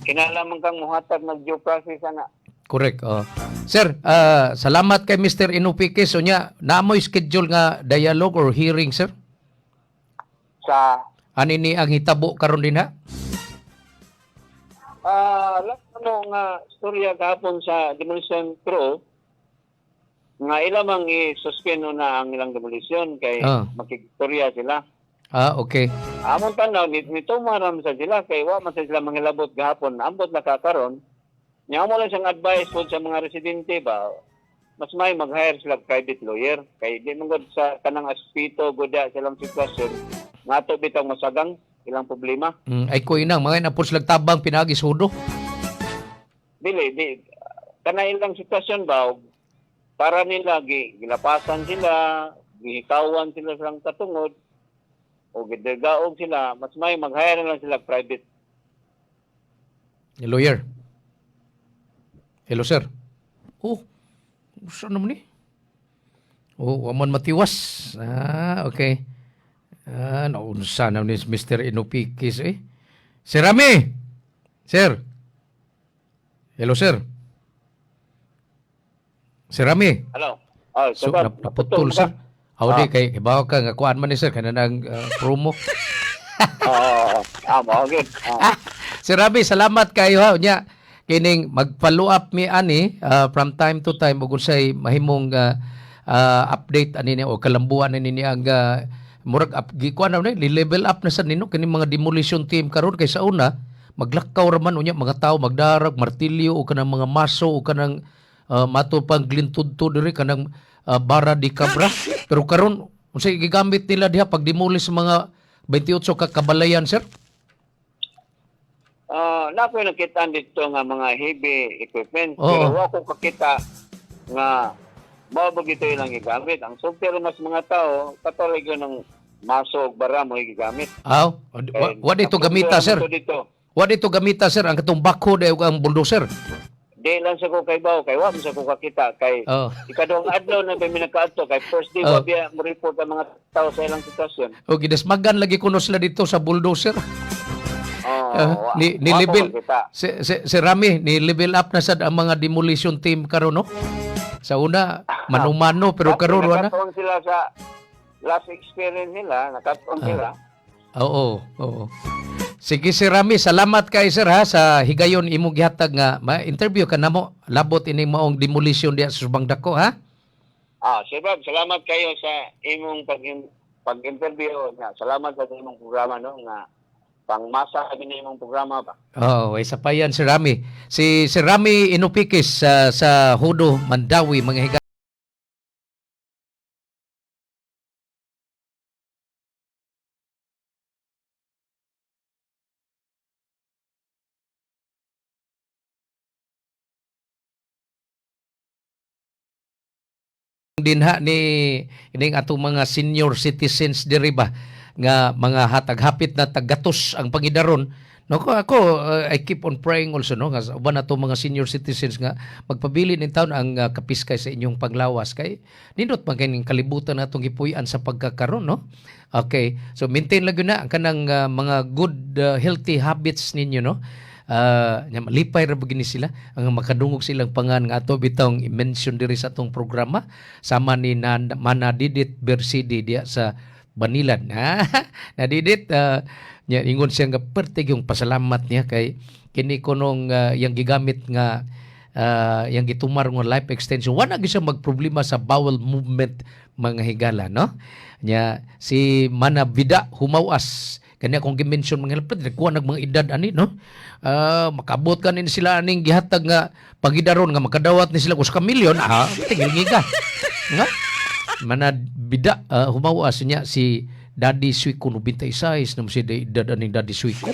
S15: kinahanglan kang muhatag ng due process ana.
S14: Correct. Oh. Sir, salamat kay Mr. Inupikis. So nya, naamoy schedule nga dialogue or hearing, sir?
S15: Sa
S14: Ani ni ang hitabo karon din ha?
S15: Last ano nga storya gahapon sa demolition crew nga ila mang i-suspend na ang ilang demolition kay makigtorya sila. Among tanaw ni nitumaram sa sila kay wa man sa sila mangilabot gahapon, ambot na kakaron. Nya mo lang siyang advice po sa mga residente ba, mas may mag-hire sila og private lawyer kay di man gud sa kanang aspeto guda silang sitwasyon ngato bitaw masagang ilang problema.
S14: Ay ko inang mga inapos silang tabang pinaagi sa hudo.
S15: Dili di kana ilang sitwasyon ba og para nila gilapasan sila, gihikawan sila sa ilang katungod o gidergaog sila, mas may mag-hire na lang sila og private
S14: Lawyer. Hello, sir. Oh, saan naman ni? Oh, wa man matiwas. Ah, okay. Ah, naunsa na ni Mr. Inupikis eh. Sir Rami! Sir! Hello, sir. Sir Rami.
S15: Hello. Oh,
S14: So,
S15: sabab,
S14: naputol,
S15: naputol
S14: sir.
S15: ka.
S14: Aw, di, kay, ibaw ka, nga kuan man ni sir, kana nang promo.
S15: Oo. Ah, mao gyud. Ah.
S14: Sir Rabi, salamat kayo ha. Unya, kining mag-follow up mi ani from time to time ug unsay mahimong update ani ni o kalambuan ani ni ang murag up gikuan na ni level up na sa nino kining mga demolition team karon kay sa una maglakaw ra man unya mga tao magdarag martilyo o kanang mga maso o kanang mato pang glintudto diri kanang bara di cabra, pero karon unsay gigamit nila diha pag demolish sa mga 28 ka kabalayan, sir?
S15: Ah, na ko nakita dito nga mga heavy equipment pero wa ko kakita nga mao ba gito ilang gigamit. Ang sulti mas mga tao katuloy gyud ng maso ug bara mo gigamit.
S14: Aw, wa dito gamita, sir.
S15: Dito.
S14: Wa dito gamita, sir, ang katong backhoe ug ang bulldozer.
S15: Di lang sa ko kay baw kay wa man sa ko kakita kay ikaduhang adlaw na ba mi nagkaadto kay first day wa biya mo report ang mga tao sa ilang sitwasyon.
S14: O gidasmagan lagi kuno sila dito sa bulldozer.
S15: Oh,
S14: Ni
S15: wa ko
S14: level
S15: makita.
S14: si Rami ni level up na sad ang mga demolition team karon, no. Sa una mano-mano, pero karon wala.
S15: Nakatuon sila sa last experience nila, nakatuon sila.
S14: Oo. Sige, si Rami, salamat kay sir ha sa higayon imong gihatag nga ma-interview ka namo labot ini maong demolition diya sa Subang Dako, ha.
S15: Ah, Sir Bob, salamat kayo sa imong pag-interview nga. Salamat sa imong programa, no, nga pangmasa kami na imong programa ba.
S14: Oh, ay sa payan si Rami. Si Rami Inupikis sa Hudo, Mandawi, mga higa dinha ni ining atong mga senior citizens diri ba nga mga hatag hapit na taggatos ang pangidaron, no. Ako, I keep on praying also, no, nga sa uban ato mga senior citizens nga magpabili nin taon ang kapiskay sa inyong panglawas kay nindot man kay ning kalibutan natong gipuy-an sa pagkakaron, no. Okay, so maintain lang gyud na ang kanang mga good healthy habits ninyo, no. Nya malipay ra ba gini sila ang makadungog silang pangan nga ato bitawng i-mention diri sa atong programa sama ni Manadidit Bersidi diya sa Banilan. Ha, Nadidit, nya ingon siya nga pertig yung pasalamat niya kay kini kunong yang gigamit nga yang gitumar nga life extension, wala gyud siya magproblema sa bowel movement, mga higala, no. Nya si Manabida Humawas kanya akong gi-mention, mga helper, kuha nag mga edad ani, no. Makabot kanin sila aning gihatag nga pagidaron nga makadawat ni sila usa ka milyon, tingil ngiga nga Manabida Humawas. Niya si Daddy Suico, 96 na si edad aning Daddy Suico.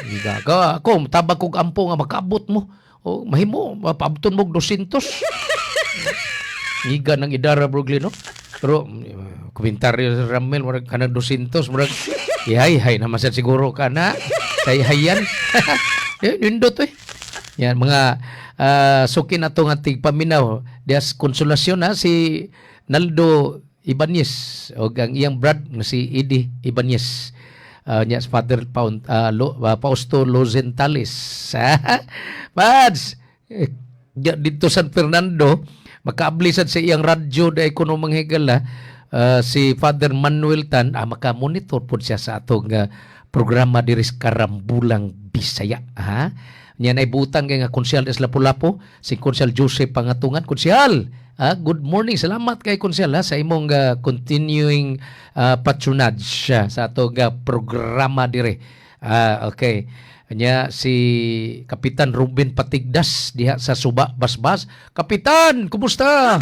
S14: Giga ka ako tabag kog ampo nga makaabot mo o mahimo mapaabton mo og 200. Ngiga ng idara, bro Glenn, no? Pero komentaryo sa Ramel, murag kanang 200, murag ihay-hay naman sad siguro ka na. Say-hayan. Eh, nindot eh. Yan, mga suki na to nga tigpaminaw. Dias Konsolasyon ha, si Naldo Ibanez o ang iyang brad nga si Eddie Ibanez. Niya si Father Fausto Lozentales. Pads! Eh, dito San Fernando, makaabli sad sa iyang radyo dahil kuno, mga higala, si Father Manuel Tan, maka-monitor po siya sa atong programa diri sa Karambulang Bisaya, ha. Niya nay butan kay nga konsyal des Lapu-Lapu, si Konsyal Joseph Pangatungan. Konsyal, good morning. Salamat kay Konsyal ha, sa imong continuing patronage sa atong programa dire. Ah, okay. Nya si Kapitan Ruben Patigdas diha sa Suba Basbas. Kapitan, kumusta?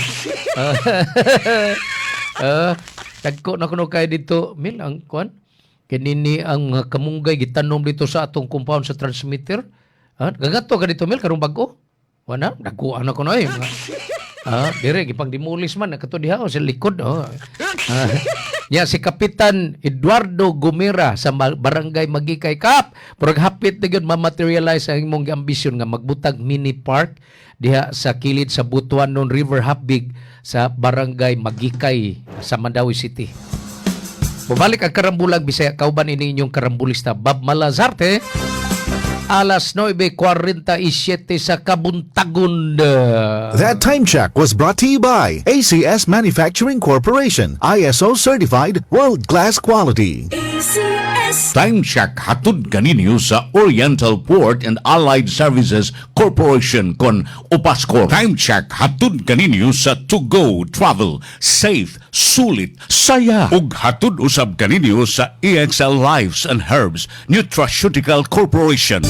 S14: Tagko na kuno kay dito mil ang kuan. Kinini ang kamunggay gitanom dito sa atong compound sa transmitter. Gagato ka dito mil karong bag-o? Wala, dagkuan na kuno eh. Dire gipang demolish man kato diha oh, sa likod oh. Ya si Kapitan Eduardo Gomera sa Barangay Magikay Kap. Murag hapit na gyud ma-materialize ang imong ambisyon nga magbutag mini park diha sa kilid sa Butuanon River Hapbig sa Barangay Magikay sa Mandaue City. Mubalik ang Karambulang Bisaya kauban ini inyong karambulista Bob Malazarte alas 9:47 sa kabuntagon.
S10: That time check was brought to you by ACS Manufacturing Corporation, ISO certified world class quality.
S3: ACS.
S2: Time check hatod kaninyo sa Oriental Port and Allied Services Corporation kon Upascor. Time check hatod kaninyo sa To Go Travel, safe, sulit, saya. Ug hatod usab kaninyo sa EXL Lives and Herbs Nutraceutical Corporation.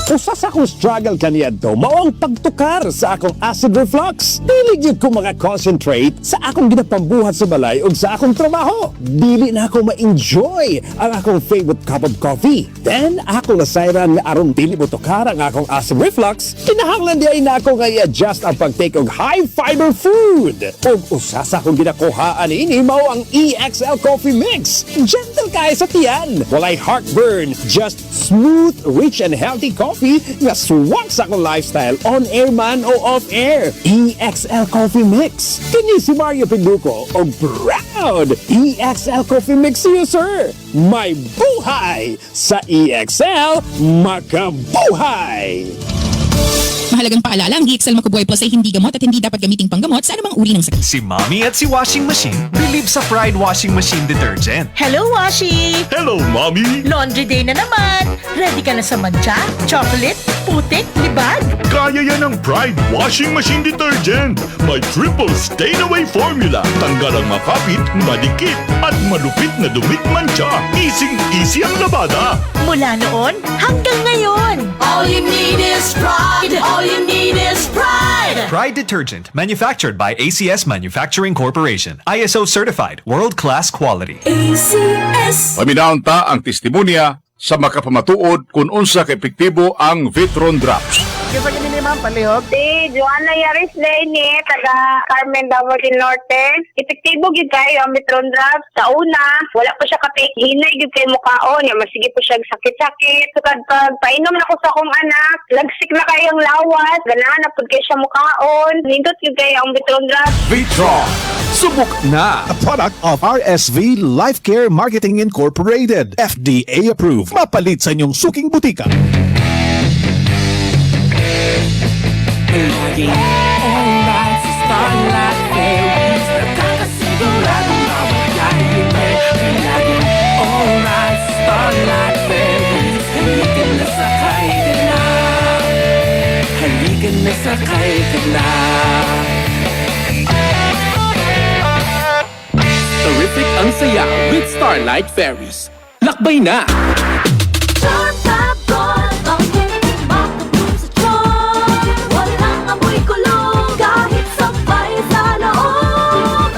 S16: Usa sa akong struggle kaniadto mao ang pagtukar sa akong acid reflux. Dili gyud ko maka-concentrate sa akong ginapambuhat sa balay ug sa akong trabaho. Dili na ako ma-enjoy ang akong favorite cup of coffee. Then ako nasayran nga aron dili mo tukar ang akong acid reflux, kinahanglan diay na ako nga i-adjust ang pag-take og high fiber food. Ug usa sa akong ginakuhaan ini mao ang EXL Coffee Mix. Gentle kaayo sa tiyan. Walay heartburn, just smooth, rich and healthy coffee. coffee nga swak sa akong lifestyle on air man o off air. EXL Coffee Mix. Kini si Mario Pinduco og proud EXL Coffee Mix user. May buhay sa EXL, makabuhay!
S17: Mahalagang paalala, ang EXL Makubuhay Plus ay hindi gamot at hindi dapat gamiting panggamot sa anumang uri ng sakit.
S11: Si Mommy at si Washing Machine believe sa Pride Washing Machine Detergent.
S12: Hello, Washi!
S4: Hello, Mommy!
S12: Laundry day na naman! Ready ka na sa mantsa, chocolate, putik, libag?
S4: Kaya yan ng Pride Washing Machine Detergent. May triple stain-away formula. Tanggal ang makapit, madikit, at malupit na dumit mantsa. Easy-easy ang labada.
S12: Mula noon hanggang ngayon!
S3: All you need is Pride. All you need is Pride.
S11: Pride Detergent, manufactured by ACS Manufacturing Corporation. ISO certified, world-class quality.
S3: ACS.
S2: Paminawon ta ang testimonya sa makapamatuod kung unsa ka epektibo ang Vitron Drops.
S18: Kinsa kini ni, ma'am, palihog?
S9: Si Joanna Yaris Lane, taga Carmen, Davao del Norte. Epektibo gyud kayo ang Metron Drops. Sa una, wala pa siya ka-take, hinay gyud kay mukaon, ya masige po siya sakit-sakit. Sukad pag painom na ko sa akong anak, lagsik na kayo ang lawas, ganahan na pud kay siya mukaon. Nindot gyud kayo ang Metron Drops.
S2: Vitron.
S10: Subok na! A product of RSV Life Care Marketing Incorporated. FDA approved. Mapalit sa inyong suking butika.
S6: Laging alright sa Starlight Ferries. Nakakasiguradong mawagay. Laging alright sa Starlight Ferries. Halika na, sakay ka na. Halika na, sakay ka na.
S19: Terrific ang saya with Starlight Ferries. Lakbay na!
S3: Charm Fabcon, bangong kumakabog sa charm. Walang amoy kulog kahit sampay sa loob.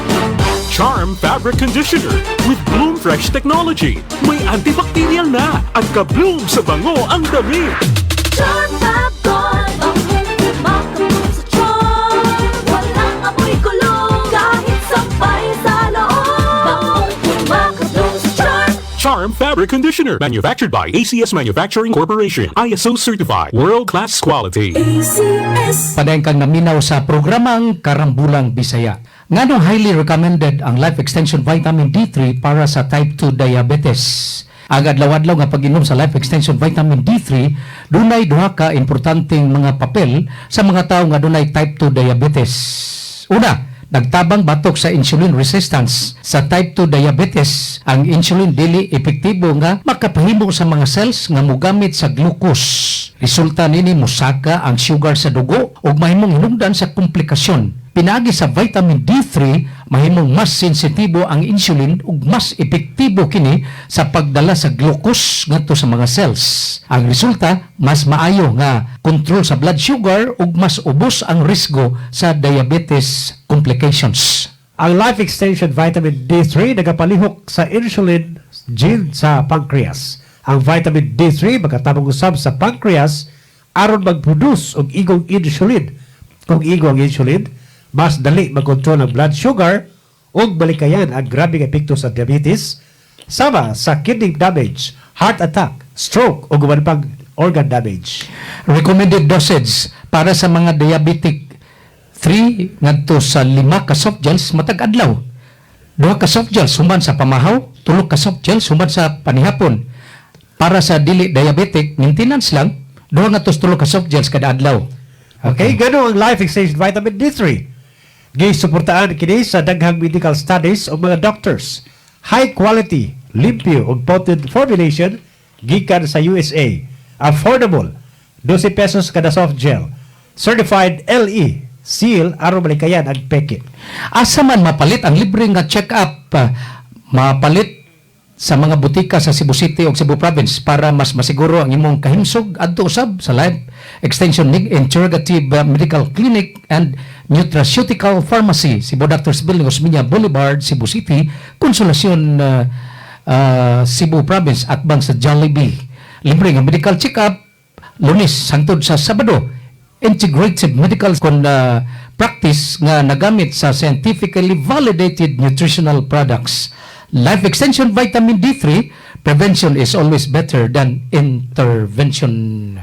S20: Charm Fabric Conditioner with Bloom Fresh Technology. May antibacterial na at ka-bloom sa bango ang damit.
S3: Charm Fabcon, bangong kumakabog sa charm. Walang amoy kulog kahit sampay sa loob. Bangong kumakabog sa charm.
S20: Charm Fabric Conditioner. Manufactured by ACS Manufacturing Corporation. ISO certified. World-class quality.
S3: ACS.
S14: Padayon kang naminaw sa programang Karambulang Bisaya. Nganong highly recommended ang Life Extension Vitamin D3 para sa type 2 diabetes? Ang adlaw-adlaw nga pag-inom sa Life Extension Vitamin D3 dunay duha ka importanteng mga papel sa mga tawo nga dunay type 2 diabetes. Una, nagtabang batok sa insulin resistance. Sa type 2 diabetes, ang insulin dili epektibo nga makapahimo sa mga cells nga mogamit sa glucose. Resulta nini, musaka ang sugar sa dugo ug mahimong hinungdan sa komplikasyon. Pinaagi sa vitamin D3, mahimong mas sensitibo ang insulin ug mas epektibo kini sa pagdala sa glucose ngadto sa mga cells. Ang resulta, mas maayo nga kontrol sa blood sugar ug mas ubos ang risgo sa diabetes complications.
S21: Ang Life Extension Vitamin D3 nagapalihok sa insulin gene sa pancreas. Ang vitamin D3 makatabang usab sa pancreas aron mag-produce og igong insulin. Kung igo ang insulin, mas dali magkontrol ang blood sugar ug malikayan ang grabeng epekto sa diabetes sama sa kidney damage, heart attack, stroke ug uban pang organ damage.
S14: Recommended dosage para sa mga diabetic, 3 ngadto sa 5 ka soft gels matag adlaw. 2 ka soft gels human sa pamahaw, 3 ka soft gels human sa panihapon. Para sa dili diabetic, maintenance lang, 2 ngadto sa 3 ka soft gels kada adlaw.
S21: Okay, ganun ang Life Extension Vitamin D3. Gisuportaan kini sa daghang medical studies o mga doctors. High quality, limpyo ug potent formulation gikan sa USA. Affordable, 12 pesos kada soft gel. Certified LE, seal aron malikayan ang peke.
S14: Asa man mapalit ang libre nga check-up? Mapalit sa mga butika sa Cebu City o Cebu Province. Para mas masiguro ang imong kahimsog, adto usab sa Life Extension Integrative Medical Clinic and Nutraceutical Pharmacy, Cebu Doctors Building, Osmeña Boulevard, Cebu City, Consolacion, Cebu Province, atbang sa Jollibee. Libre nga medical check-up Lunes hangtod sa Sabado. Integrated medical kon practice nga nagamit sa scientifically validated nutritional products. Life Extension Vitamin D3, prevention is always better than intervention.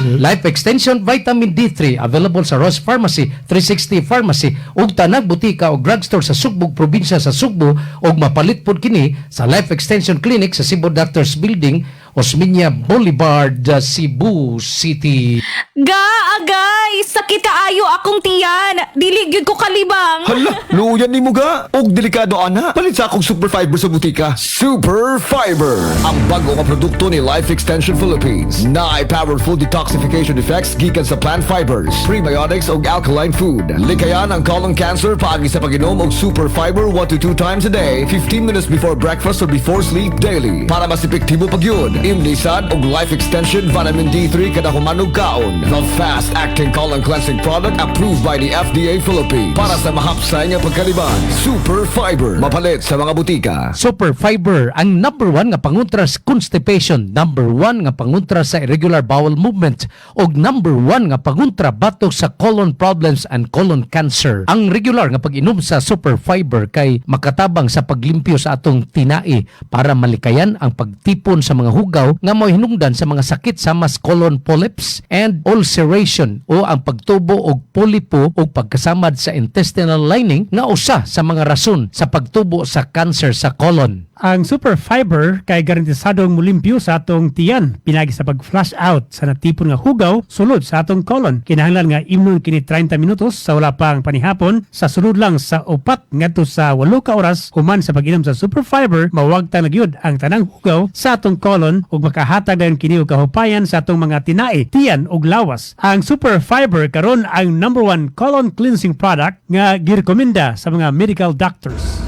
S14: Life Extension Vitamin D3 available sa Ross Pharmacy, 360 Pharmacy ug tanang butika o drugstore sa Sugbog, probinsya sa Sugbo, ug mapalit pod kini sa Life Extension Clinic sa Cebu Doctors Building, Osmeña Boulevard, Cebu City.
S18: Ga, agay! Sakit kaayo akong tiyan. Dili gyud ko kalibang.
S1: Hala, luyan ni mo ga. Og delikado ana. Palit sa akong Super Fiber sa butika. Super Fiber, ang bago nga produkto ni Life Extension Philippines. Naay powerful detoxification effects gikan sa plant fibers, prebiotics ug alkaline food. Likayan ang colon cancer paagi sa pag-inom og Super Fiber 1 to 2 times a day, 15 minutes before breakfast or before sleep daily. Para mas epektibo pag yun, imnisad og Life Extension Vitamin D3 kada human og kaon. The fast-acting colon cleansing product approved by the FDA Philippines. Para sa mahapsay nga pagkaliban, Super Fiber. Mapalit sa mga butika.
S14: Super Fiber ang number one nga pangontra sa constipation, number one nga pangontra sa irregular bowel movement, ug number one nga pangontra batok sa colon problems and colon cancer. Ang regular nga pag-inom sa Super Fiber kay makatabang sa paglimpyo sa atong tinai para malikayan ang pagtipon sa mga hugaw nga mo'y hinungdan sa mga sakit sama sa colon polyps and ulceration o ang pagtubo og polipo o pagkasamad sa intestinal lining nga usa sa mga rason sa pagtubo sa cancer sa colon.
S22: Ang Super Fiber kay garantisadong mulimpyo sa atong tiyan pinagi sa pag-flush out sa natipon nga hugaw sulod sa atong colon. Kinahanglan nga imnon kini 30 minutos sa wala pang panihapon, sa sulod lang sa 4 ngadto sa 8 ka oras human sa pag-inom sa Super Fiber, mawagtang na gyud ang tanang hugaw sa atong colon ug makahatag dayon kini og kahupayan sa atong mga tinai, tiyan ug lawas. Ang Super Fiber karon ang number one colon cleansing product nga girekomenda sa mga medical doctors.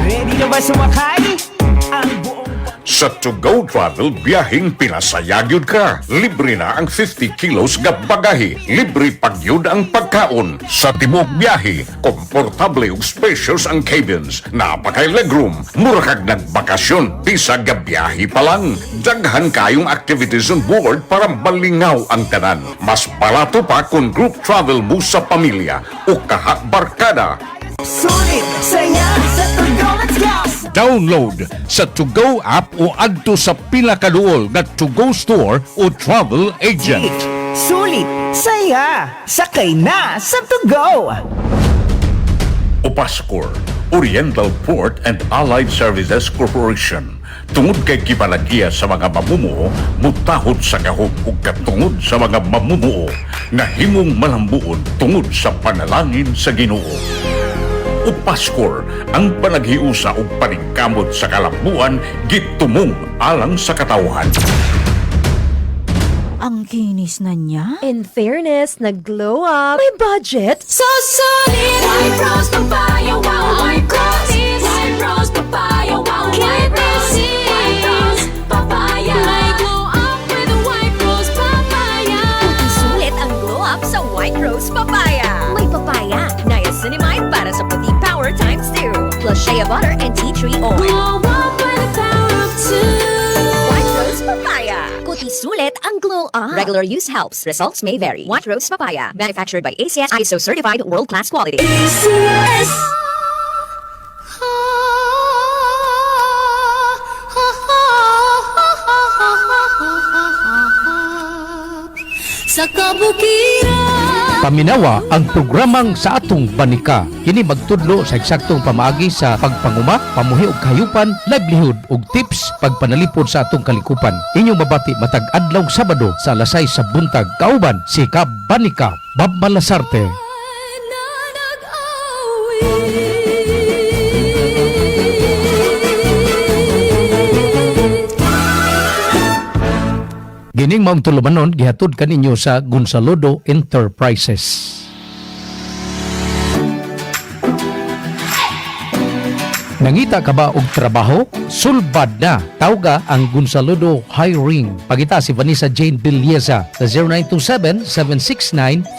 S6: Ready na ba sumakay? Ang buong
S2: Sa To Go Travel, biyaheng pinasaya gyud ka. Libre na ang 50 kilos nga bagahe. Libre pagyud ang pagkaon. Sa tibuok biyahe, komportable ug spacious ang cabins. Napakay legroom. Mura kag nagbakasyon, bisag ga biyahe pa lang. Daghan kayong activities on board para malingaw ang tanan. Mas barato pa kung group travel mo sa pamilya o kaha barkada.
S6: Sulit, saya sa To Go, let's go!
S2: Download sa To Go app o adto sa pila ka duol nga To Go store o travel agent.
S6: Sulit, saya, sakay na sa To Go!
S2: Opaskor, Oriental Port and Allied Services Corporation. Tungod kay gipalagya sa mga mamumuo, mutahod sa gahom ug katungod sa mga mamumuo, nahimong malambuon tungod sa panalangin sa Ginoo. Opaskor, ang panaghiusa ug paningkamot sa kalambuan gitumong alang sa katawhan.
S23: Ang kinis na niya.
S7: In fairness, nag-glow up. May budget.
S3: So sulit! White Rose Papaya, wow, White Rose! White Rose Papaya, wow, White Rose! White Rose Papaya! May glow up with a White Rose Papaya!
S7: Sulit ang glow up sa White Rose Papaya. May papaya, niacinamide para sa puti power times 2, plus shea butter and tea tree oil.
S3: Glow up with the power of two!
S7: White Rose Papaya. Kuti sulit ang glow up. Regular use helps. Results may vary. White Rose Papaya. Manufactured by ACS ISO certified world-class quality.
S3: ACS. Sa kabukiran.
S14: Paminawa ang programang Sa Atong Banika. Kini magtudlo sa eksaktong pamaagi sa pagpanguma, pamuhi og kahayupan, livelihood ug tips pagpanalipod sa atong kalikupan. Inyong mabati matag adlaw Sabado sa alas 6 sa buntag. Kauban si Kab Banika Bob Malasarte.
S3: Na nag-awit.
S14: Gining maong tulumanon gihatod kaninyo sa Gonzalodo Enterprises. Nangita ka ba og trabaho? Sulbad na. Tawga ang Gonzalodo Hiring. Pangita si Vanessa Jane Villeza sa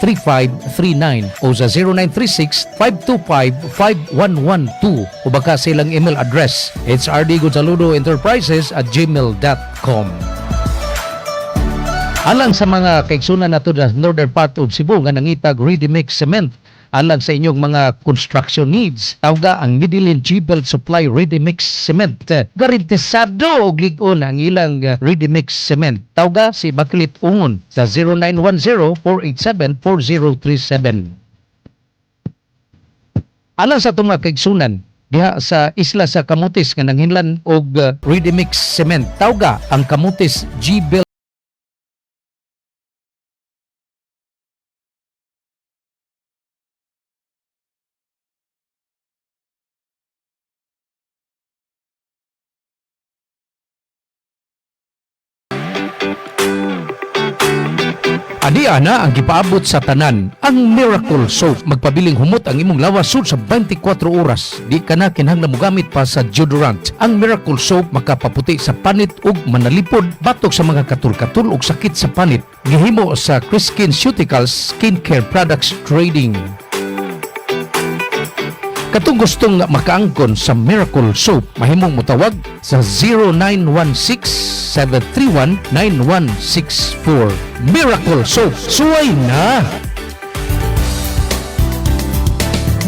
S14: 0927-769-3539 o sa 0936-525-5112 o baka silang email address hrdgonzalodoenterprises@gmail.com. Alang sa mga kaigsunan nato sa northern part of Cebu nga nangitag ready mix cement. Alang sa inyong mga construction needs, tawga ang Medellin G-Belt Supply Ready Mix Cement. Garantisado og lig-on ang ilang Ready Mix Cement. Tawga si Bakilit Ungon sa 0910-487-4037. Alang sa atong mga kaigsunan diha sa isla sa Camotes nga nanghinlan og ready mix cement, tawga ang Camotes G-Belt. Ania na ang gipaabot sa tanan ang Miracle Soap. Magpabiling humot ang imong lawas sud sa 24 oras. Di ka na kinahanglan mogamit pa sa deodorant. Ang Miracle Soap makapaputi sa panit ug manalipod batok sa mga katul-katul ug sakit sa panit. Gihimo sa Chris Skinceuticals Skincare Products Trading. Katong gustong makaangkon sa Miracle Soap, mahimong motawag sa 0916-731-9164. Miracle Soap, suway na!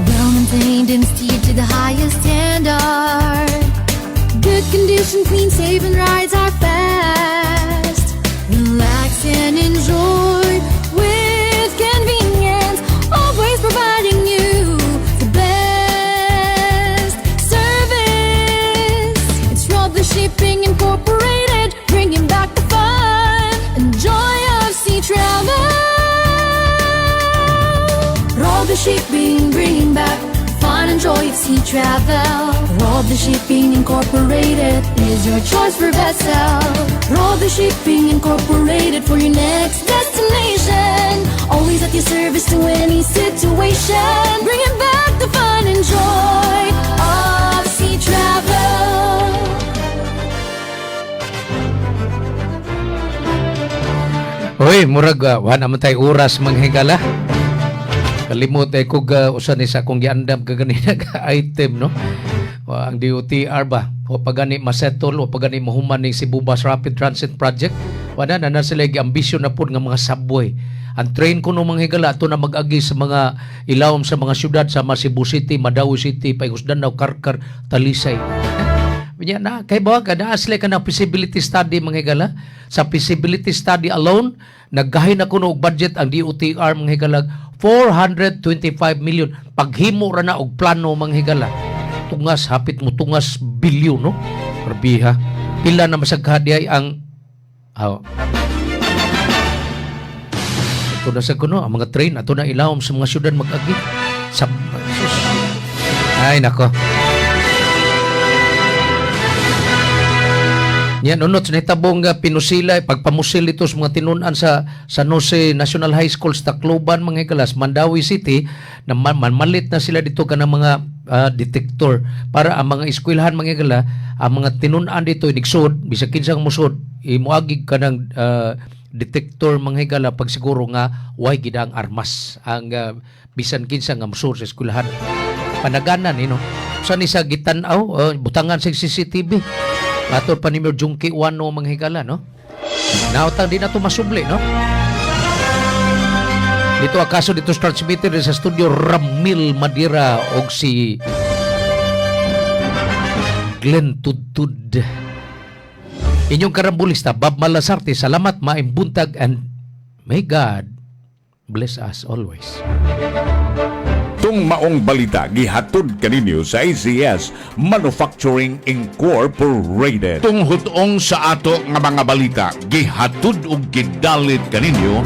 S3: Well maintained and steered to the highest standard. Good condition, clean, safe, and rides are fast. Relax and enjoy with convenience. Always providing you the best service. It's Roble Shipping Incorporated, bringing back the fun and joy of sea travel. Roble Shipping, bringing back fun and joy of sea travel. Roble Shipping Incorporated is your choice for vessel. Roble Shipping Incorporated for your next destination. Always at your service to any situation. Bringing back the fun and joy of sea travel.
S14: Uy, murag wa naman tayo oras, mga higala. Kalimot ay kog usa ni sa akong giandam kaganina ka item, no. Wa, ang DOTR ba o pagani masettle o pagani mahuman ni Cebu Bus Rapid Transit Project, wala na na sila ambisyon na pud nga mga subway. Ang train kuno, mga higala, ato na mag-agi sa mga ilawom sa mga syudad sama Cebu City, Madawi City, Paigos Danao, Carcar, Talisay. Nya na kay ba kada sila ka na feasibility study, mga higala. Sa feasibility study alone, naggahin na kuno og budget ang DOTR, mga higala, 425 million paghimo ra na og plano, mga higala. Tungas, hapit mo tungas bilyon, no. Grabiha, pila na masagha diay ang, oh. Ito na sa kuno ang mga train ato na ilawom sa mga syudad mag-agi sa sus. Ay nako. Yan, unot, sa nahitabong pinusila, pagpamusil ito sa mga tinunan sa San Jose National High School sa Tacloban, mga higala, Mandaue City, na mamalit na sila dito ka ng mga detector para ang mga eskwelahan, mga higala, ang mga tinunan dito, inigsod, bisag kinsang musod, imuagig ka ng detector, mga higala, pag siguro nga way gid ang armas ang bisan kinsa nga musod sa eskwelahan. Panaganan, no? Sa ni sa gitan-aw, butangan sa CCTV. Ato pa ni Mayor Jungki Wano, mga higala, no? Nautang di na to masubli, no? Dito akaso dito sa transmitter sa studio Ramil Madira og si Glenn Tudtud. Inyong karambulista, Bob Malasarte, salamat, maayong buntag, and may God bless us always.
S2: Tung maong balita gihatod kaninyo sa ACS Manufacturing Incorporated. Tung hutong sa ato nga mga balita gihatod og gidalit kaninyo.